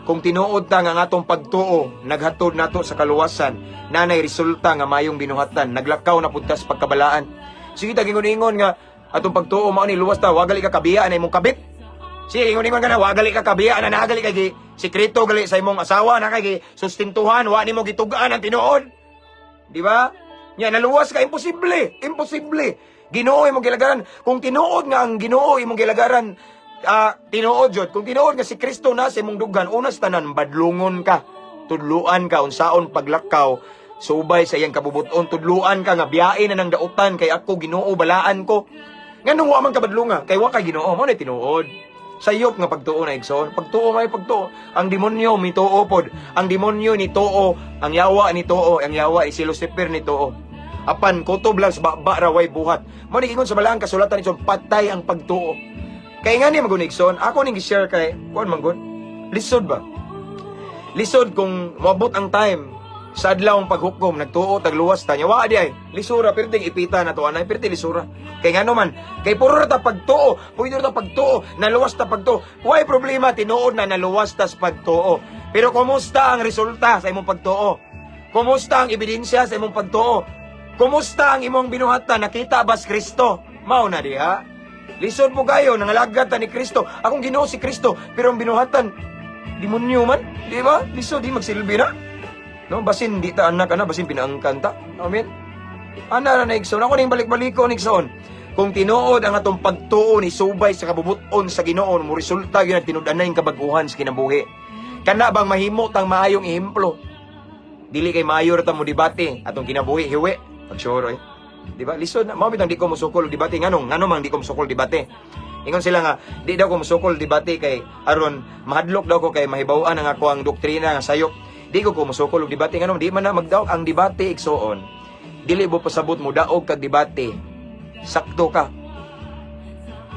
Kung tinuod ta nga ang atong pagtuo naghatod nato sa kaluwasan, nanay resulta nga mayong binuhatan, naglakaw na pud ta sa pagkabalaan. Sige ta ingon-ingon nga atong pagtuo mao ni luwas ta, wa gali ka kabiya na imong kabit. Sige ingon-ingon ka na, wa gali ka kabiya na nagali kay gi sekreto gali sa imong asawa na kay gi sustintuhan, wa nimo gitug-an ang tinuod. Di ba? Nya naluwas ka, imposible, imposible. Ginoo imong gilagaran. Kung tinuod nga ang Ginoo imong gilagaran, tinuod jud. Kung tinuod nga si Kristo na sa imong dughan, una sa tanan badlungon ka. Tudluan ka unsaon paglakaw subay sa iyang kabubuton, tudluan ka nga biyae na ng dautan kay ako Ginoo balaan ko. Nganong wa man ka badlunga kay wa kay Ginoo? Mao na tinuod. Sayop nga pagtuo na, igsoon. Pagtuo may pagtuo. Ang demonyo mituo pod. Ang demonyo ni tuo, ang yawa ni tuo, ang yawa si Lucifer ni tuo. Apan kutob lang sa baba ra, way buhat. Mao ni ingon sa balaang kasulatan, igsoon, patay ang pagtuo. Kay nga ni magun, igsoon, ako ning gi-share kay kuan man gud. Lisod ba? Lisod kung moabot ang time sa adlaw ang paghukom, nagtuo tag luwas ta nya wa di ay lisura, perting ipita na to anay, perti lisura. Kay ngano man? Kay puro ra ta pagtuo, pwede ra ta pagtuo, naluwas ta pagtuo. Way problema, tinuod na naluwas ta sa pagtuo. Pero kumusta ang resulta sa imong pagtuo? Kumusta ang ebidensya sa imong pagtuo? Kumusta ang imong binuhatan? Nakita ba si Kristo? Mao na diha. Lisod mo kayo, nangalagad ta ni Kristo. Akong Ginoo si Kristo, pero ang binuhatan demonyo man, di ba? Lisod, di magsilbi na. No, basin di ta anak ana, basin pinaangkan ta. Amen. Ana ra na, igsoon. Ako ning balik-baliko ni, igsoon. Kung tinuod ang atong pagtuo ni subay sa kabubuton sa Ginoo, mo resulta gyud ang tinud-anay kabaguhan sa kinabuhi. Kana bang mahimo tang maayong ehemplo? Dili kay maayo ra ta mo debate, atong kinabuhi hiwi. Pag sure eh. Di ba? Lisod na. Mao bitang di ko mosukol og debate. Nganong? Ngano man di ko mosukol debate? Ingon sila nga di daw ko mosukol debate kay aron mahadlok daw ko kay mahibaw-an ang ako ang doktrina nga sayop. Di ko mosukol og debate, nganong di man na magdaog ang debate, igsoon. Dili mo pasabot mo daog kag debate. Sakto ka.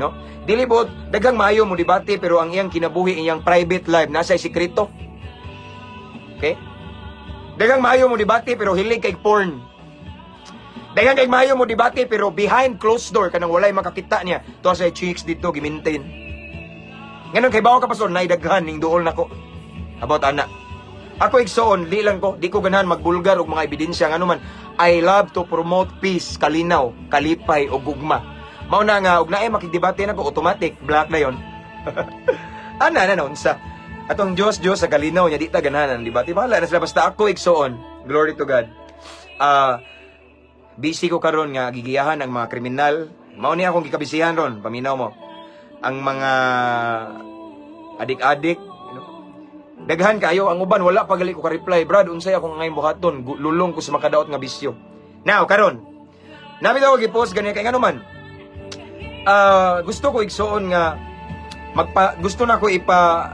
No? Dili bo daghang maayo mo debate pero ang iyang kinabuhi, iyang private life nasa sekreto. Okay? Daghang maayo mo debate pero hilig kay porn. Daghang kay maayo mo debate pero behind closed door, kanang walay makakita niya. To sa chicks dito gi-maintain. Nganon kay bawo ka, pastor, nay daghan ning duol nako. About ana. Ako, igsoon, di lang ko, di ko ganahan magbulgar og mga ebidensya, ngano man I love to promote peace, kalinaw, kalipay ug gugma. Mao na nga og naay makigdebate nako, automatic black na yon. Ana na unsa. Atong Dios, Dios sa kalinaw niya, di ta ganahan ang debate. Bahala na sila, basta ako, igsoon. Glory to God. Busy ko karon nga gigiyahan ang mga kriminal. Mao ni akong gikabisihan ron, paminaw mo. Ang mga adik-adik, Daghan kayo ang uban wala pa gali ko ka-reply, "Brad, unsay akong ngayon buhaton? Lulong ko sa makadaot nga bisyo." Now, karon. Nami daw gi-post ganyan kay ngano man. Gusto ko, igsoon, nga magpa gusto na ko ipa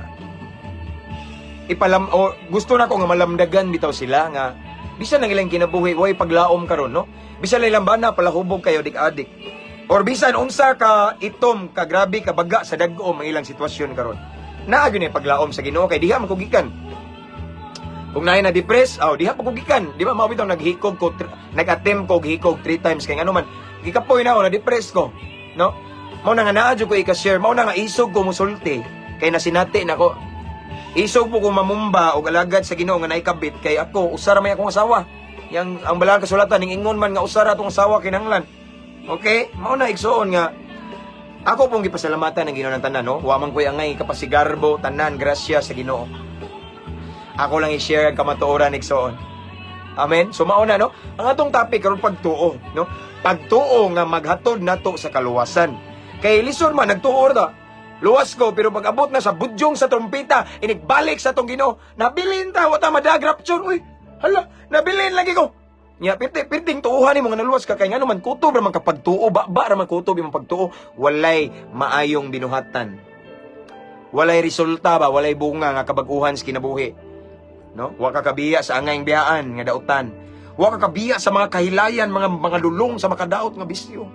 Ipalam o gusto nako nga malamdagan bitaw sila nga bisan ang ilang kinabuhi way paglaom karon, no? Bisan ilang bana palahubog kayo, dik-adik. Or bisan unsa ka itom, ka grabe, ka baga sa dag-om ang ilang sitwasyon karon. Naa gyud ni paglaom sa Ginoo kay diha man ko gikan. Kung naay na depress, aw diha pa ko gikan. Di ba mao bitaw naghikog ko, nag-attempt ko hikog three times kay ngano man gikapoy na ako, na depress ko, no? Mao na nga naa jud ko ika-share, mao na nga isog ko musulti kay nasinati nako. Isog po ko mamumba og alagad sa Ginoo nga naikabit kay ako usara may akong asawa. Yang ang balaan kasulatan ning ingon man nga usara atong asawa kinahanglan. Okay? Mao na, igsuon, nga ako pong gipasalamatan ng Ginoo ng tanan, no? Wa man ko'y angay kapasigarbo, tanan grasya sa Ginoo. Ako lang i-share ang kamatuoran, igsoon. Amen. So mao na, no. Ang atong topic karon, pagtuo, no? Pagtuo nga maghatod nato sa kaluwasan. Kay lisod man nagtuo ta. Luwas ko, pero pag abot na sa budyong sa trompeta, inigbalik sa atong Ginoo, nabilin ta, wa ta madag rapture. Uy, hala, nabilin lagi ko. Nya pirti pirting tuohan nimo nga naluwas ka kay ngano man kutob ra man kapagtuo, ba ba ra man kutob imong pagtuo, walay maayong binuhatan. Walay resulta ba, walay bunga nga kabag-uhan sa kinabuhi. No? Wa ka kabiya sa angayng biyaan nga dautan. Wa ka kabiya sa mga kahilayan, mga lulong sa makadaot nga bisyo.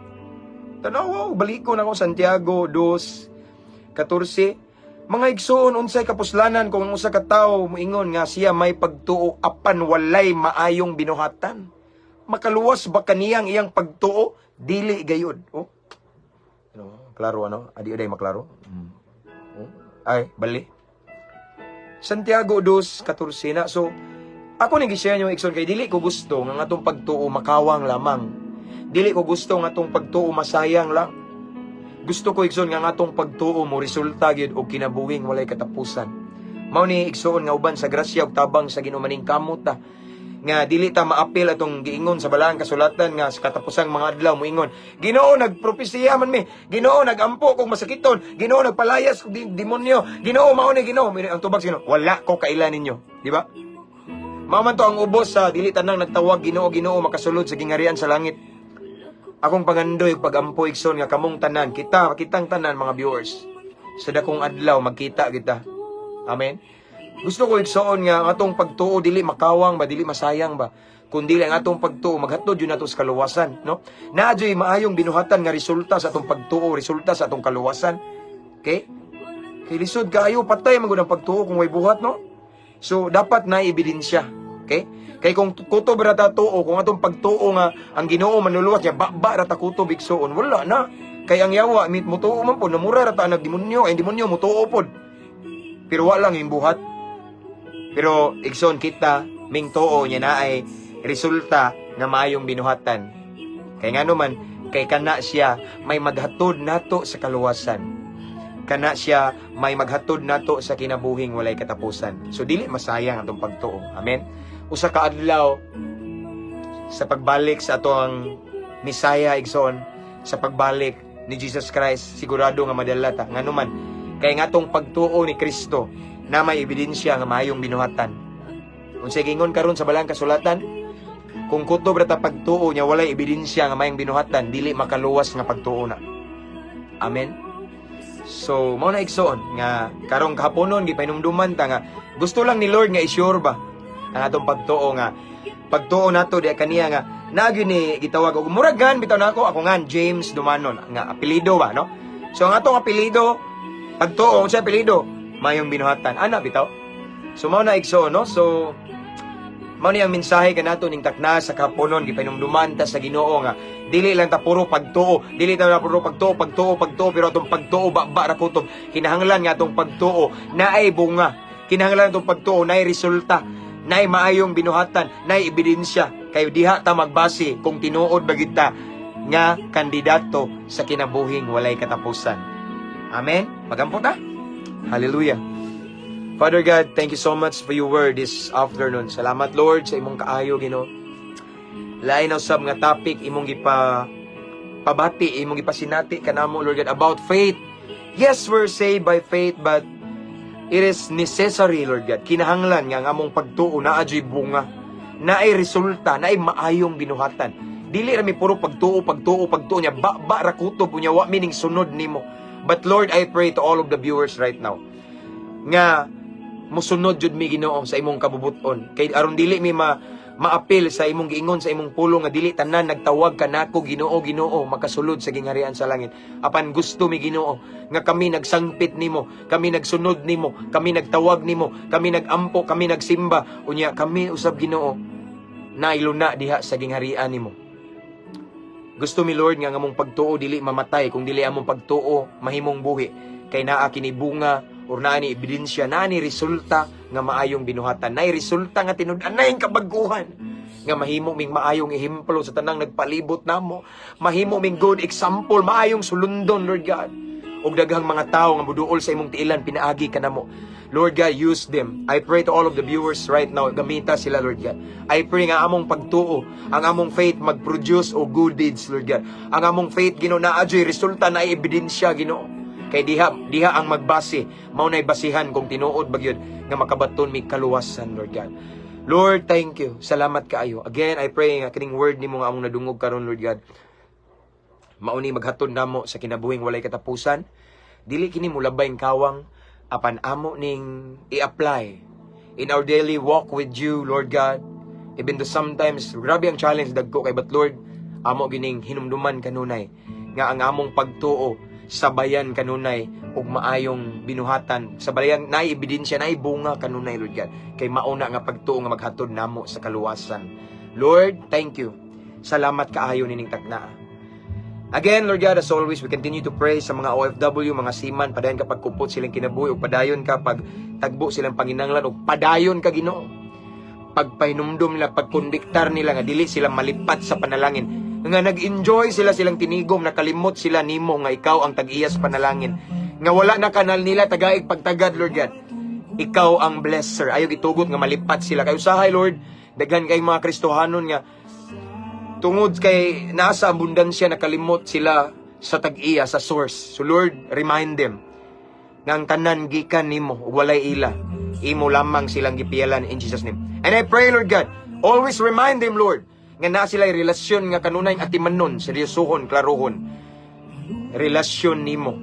Tanaw, balikon ako Santiago 2:14. Mga igsoon, unsay kapuslanan kung ang usa ka tawo moingon nga siya may pagtuo apan walay maayong binuhatan? Makaluwas ba kaniyang iyang pagtuo? Dili gayud. Oh. Ano, klaro ano? Adi aday maklaro? Oh. Ay, bali. Santiago 2:14 na. So, ako ning gi-share niyo, igsoon, kay dili ko gusto nga atong pagtuo makawang lamang. Dili ko gusto nga atong pagtuo masayang lang. Gusto ko, igsoon, nga atong pagtuo mo resulta gyud og kinabuhing walay katapusan. Mao ni, igsoon, nga uban sa grasya ug tabang sa Ginoo maning kamot ta nga dili ta maapil atong giingon sa balaang kasulatan nga sa katapusang mga adlaw moingon, "Ginoo, nagpropesiya man mi. Ginoo, nagampo kog masakiton. Ginoo, nagpalayas kog demonyo. Ginoo, mao ni Ginoo." Ang tubag sa Ginoo, "Wala ko kaila ninyo." Di ba? Mao man to ang ubos sa dili tanang nagtawag "Ginoo, Ginoo" makasulod sa gingharian sa langit. Akong pangandoy ug pagampo, igsoon, nga kamong tanan, kita kitang tanan mga viewers, sa dakong adlaw magkita kita. Amen. Gusto ko, igsoon, nga ang atong pagtuo dili makawang ba, dili masayang ba, kundi ang atong pagtuo maghatod yun nato sa kaluwasan, no? Naa juy maayong binuhatan nga resulta sa atong pagtuo, resulta sa atong kaluwasan. Okay? Kay lisod kaayo, patay man gud ang pagtuo kung way buhat, no? So dapat na ebidensya. Okay? Kay kung kutob ra ta tuo, kung atong pagtuo nga ang Ginoo manluluwas niya, ba ra ta kutob, igsoon, wala na. Kay ang yawa mit mutuo man pod, namura ra ta nagdemonyo, ay demonyo mutuo pod. Pero wala lang yung buhat. Pero igsoon, kita ming tuo niya na ay resulta nga maayong binuhatan. Kay ngano man, kay kana siya may maghatod nato sa kaluwasan. Kana siya may maghatod nato sa kinabuhing walay katapusan. So dili masayang atong pagtuo. Amen. Usa ka adlaw sa pagbalik sa atong Misaya, igsoon, sa pagbalik ni Jesus Christ, sigurado nga madala ta. Ngano man, kay nga atong pagtuo ni Kristo na may ebidensya nga maayong binuhatan. Unsay gingon karon sa balang kasulatan, kung kutob ra ta pagtuo niya walay ebidensya nga maayong binuhatan, dili makaluwas nga pagtuo na. Amen. So, mao na, igsoon, nga karong kahaponon gipahinumduman ta nga gusto lang ni Lord nga i-sure ba ang atong pagtuo, nga pagtuo nato di kaniya nga naa gyud ni gitawag og murag gan bitaw nako ako ngan James Dumanon nga apelyido ba, no? So ang atong apelyido pagtuo, unsa apelyido? Mayong binuhatan ana bitaw. So mao na, igsoon, no? So mao ni ang mensahe kanato ning takna sa kahaponon, gipahinumduman ta sa Ginoo nga dili lang ta puro pagtuo, dili ta puro pagtuo, pagtuo, pagtuo, pero atong pagtuo ba ba ra kutob. Kinahanglan nga atong pagtuo naay bunga. Kinahanglan atong pagtuo naay resulta, naay maayong binuhatan, naay ebidensya kay diha ta magbase kung tinuod ba gyud ta nga kandidato sa kinabuhing walay katapusan. Amen. Magampo ta. Hallelujah. Father God, thank you so much for your word this afternoon. Salamat, Lord, sa imong kaayo, Ginoo. Lain na usab nga topic imong gipa pabati, imong gipasinati kanamo, Lord God, about faith. Yes, we're saved by faith, but it is necessary, Lord God. Kinahanglan nga ang among pagtuo naa juy bunga, naay resulta, naay maayong binuhatan. Dili ra mi puro pagtuo, pagtuo, pagtuo niya ba ba ra kutob unya wa mining sunod nimo. But Lord, I pray to all of the viewers right now nga Musunod jud mi, Ginoo, sa imong kabubuton. Kay aron dili mi maapil sa imong giingon sa imong pulong nga dili tanan nagtawag kanako "Ginoo, Ginoo" makasulod sa gingharian sa langit. Apan gusto mi, Ginoo, nga kami nagsangpit nimo, kami nagsunod nimo, kami nagtawag nimo, kami nagampo, kami nagsimba. Unya kami usab, Ginoo, nailuna diha sa gingharian nimo. Gusto mi, Lord, nga ang among pagtuo dili mamatay kung dili among pagtuo mahimong buhi kay naa kini bunga or naa ni ebidensya, naa ni resulta nga maayong binuhatan, naay resulta nga tinud-anay kabaguhan nga mahimo ming maayong ehemplo sa tanang nagpalibot namo, mahimo ming good example, maayong sulundon, Lord God, ug daghang mga tawo nga muduol sa imong tiilan pinaagi kanamo. Lord God, use them. I pray to all of the viewers right now, gamita sila, Lord God. I pray nga among pagtuo, ang among faith mag-produce og good deeds, Lord God. Ang among faith, Ginoo, naa juy resulta, na ebidensya, Ginoo. Kay diha diha ang magbase, mao nay basihan kung tinuod ba gyud nga makabaton mi kaluwasan, Lord God. Lord, thank you. Salamat kaayo. Again, I pray nga kining word nimo nga among nadungog karon, Lord God, mauni maghatod namo sa kinabuhing walay katapusan. Dili kini mulabay kawang, apan amo ning i-apply in our daily walk with you, Lord God. Even though sometimes grabe ang challenge, dagko kay, but Lord, amo gining hinumduman kanunay nga ang among pagtuo sabayan kanunay ug maayong binuhatan, sabayan naay ebidensya, naay bunga kanunay, Lord God, kay mauna nga pagtuo nga maghatod namo sa kaluwasan. Lord, thank you. Salamat kaayo nining taknaa. Again, Lord God, as always, we continue to pray sa mga OFW, mga seaman, padayon ka pagkupot silang kinabuhi, ug padayon ka pag tagbo silang panginanglan, ug padayon ka, Ginoo, pagpahinumdum nila, pagkondiktar nila nga dili sila malipat sa panalangin. Nga nag-enjoy sila silang tinigom, nakalimot sila nimo nga ikaw ang tag-iyas panalangin. Nga wala na kanal nila tagaig pagtagad, Lord God. Ikaw ang blesser. Ayaw itugot nga malipat sila. Kay usahay, Lord, daghan kay mga Kristohanon nga tungod kay nasa abundansya, nakalimot sila sa tag-iya, sa source. So Lord, remind them nga ang tanan gikan nimo ug walay ila. Imo lamang silang gipiyalan in Jesus' name. And I pray, Lord God, always remind them, Lord, nga naa sila relasyon nga kanunay atimanon, seryosohon, klarohon. Relasyon nimo.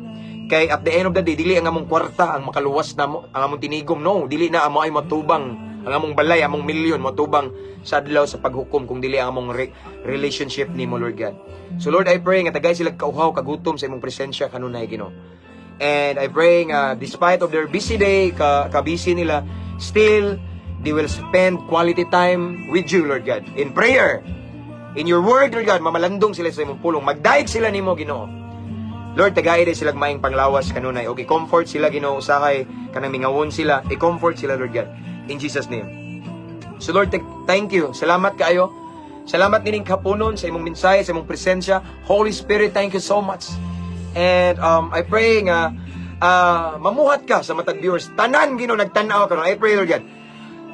Kay at the end of the day, dili ang among kwarta ang makaluwas namo, ang among tinigom. No, dili na amo ay matubang ang among balay, among milyon matubang sa adlaw sa paghukom kung dili ang among relationship nimo, Lord God. So Lord, I pray nga tagay sila kauhaw, kagutom sa imong presensya kanunay, Ginoo. And I pray nga despite of their busy day, ka busy nila, still they will spend quality time with you, Lord God, in prayer. In your word, Lord God, mamalandong sila sa imong pulong. Magdayeg sila nimo, Ginoo. Lord, tagay sila maayong panglawas kanunay. Okay, comfort sila, Ginoo, usahay kanang mingawon sila, i-comfort sila, Lord God. In Jesus' name. So Lord, thank you. Salamat kaayo. Salamat nining kapunon sa imong mensahe, sa imong presensya. Holy Spirit, thank you so much. And I pray nga mamuhat ka sa matag viewers. Tanan, Ginoo, nagtan-aw karon. I pray, Lord God.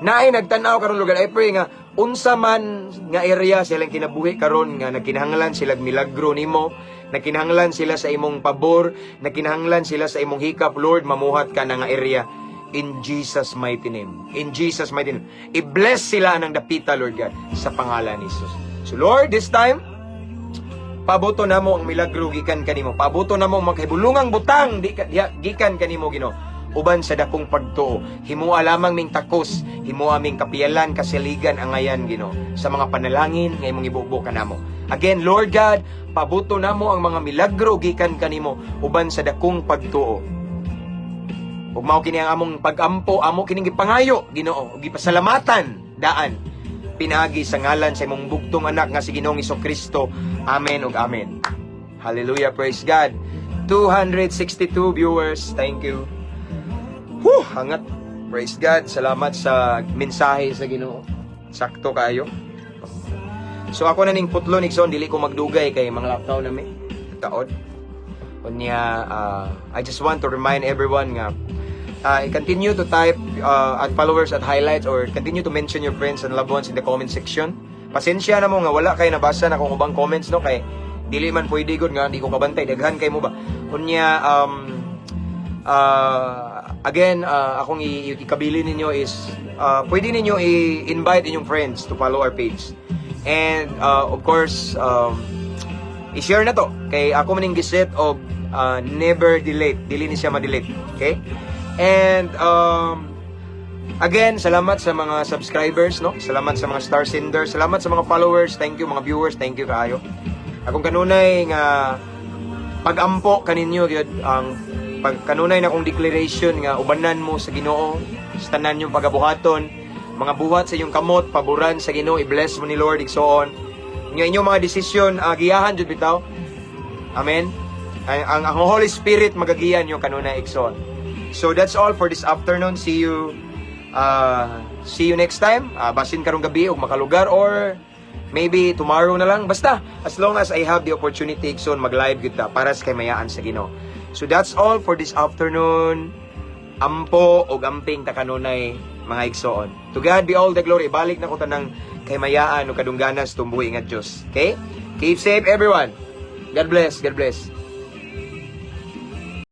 Naay nagtan-aw karon, Lord God. I pray nga unsa man nga area silang kinabuhi karon nga nagkinahanglan sila milagro nimo, nagkinahanglan sila sa imong pabor, nagkinahanglan sila sa imong hikap, Lord, mamuhat ka na nga area in Jesus' mighty name. In Jesus' mighty name. I-bless sila ng dapita, Lord God, sa pangalan ni Jesus. So Lord, this time, pabuto namo ang milagro gikan kanimo. Pabuto namo ang makahibulungang butang di ka, diha, gikan kanimo, Ginoo. Uban sa dakong pagtuo, himua lamang ming takos, himua ming kapiyalan, kasaligan angayan, Ginoo, sa mga panalangin nga imong ibubo kanamo. Again, Lord God, pabuto namo ang mga milagro gikan kanimo uban sa dakong pagtuo. Ug mao kini ang among pag-ampo, amo kining gipangayo, Ginoo, ug gipasalamatan daan pinaagi sa ngalan sa imong bugtong anak nga si Ginoong Kristo. Amen ug amen. Hallelujah, praise God. 262 viewers, thank you. Whew, hangat. Praise God. Salamat sa mensahe sa Ginoo. Sakto kayo. So ako na ning putlo, Nixon, dili ko magdugay kay mga lakaw na mi. Taod. Unya, I just want to remind everyone nga continue to type at followers at highlights or continue to mention your friends and loved ones in the comment section. Pasensya na mo nga wala kay nabasa na kung ubang comments, no, kay dili man pwede gud nga di ko kabantay, daghan kay mo ba. Unya, again, akong ikabili ninyo is pwede ninyo i-invite inyong friends to follow our page. And of course, i-share na to kay ako maning giset og never delete, dili ni siya ma-delete. Okay? And Again, salamat sa mga subscribers, no? Salamat sa mga star senders, salamat sa mga followers, thank you mga viewers, thank you kaayo. Akong kanunay nga pagampo kaninyo gyud, ang pag kanunay na akong declaration nga ubanan mo sa Ginoo sa tanan yung pagabuhaton, mga buhat sa inyong kamot, paboran sa Ginoo, i-bless mo ni Lord, igsoon. Nga inyong mga desisyon, giyahan jud bitaw. Amen. Ang Holy Spirit magagiyan nyo kanunay, igsoon. So that's all for this afternoon. See you next time. Basin karong gabi og makalugar or maybe tomorrow na lang. Basta as long as I have the opportunity, igsoon, mag-live gyud ta para sa kaymayaan sa Ginoo. So that's all for this afternoon. Ampo og amping ta kanunay, mga igsoon. To God be all the glory. Balik na ko tanang kaymayaan ug kadungganan sa tumbuhi nga Dios. Okay? Keep safe, everyone. God bless. God bless.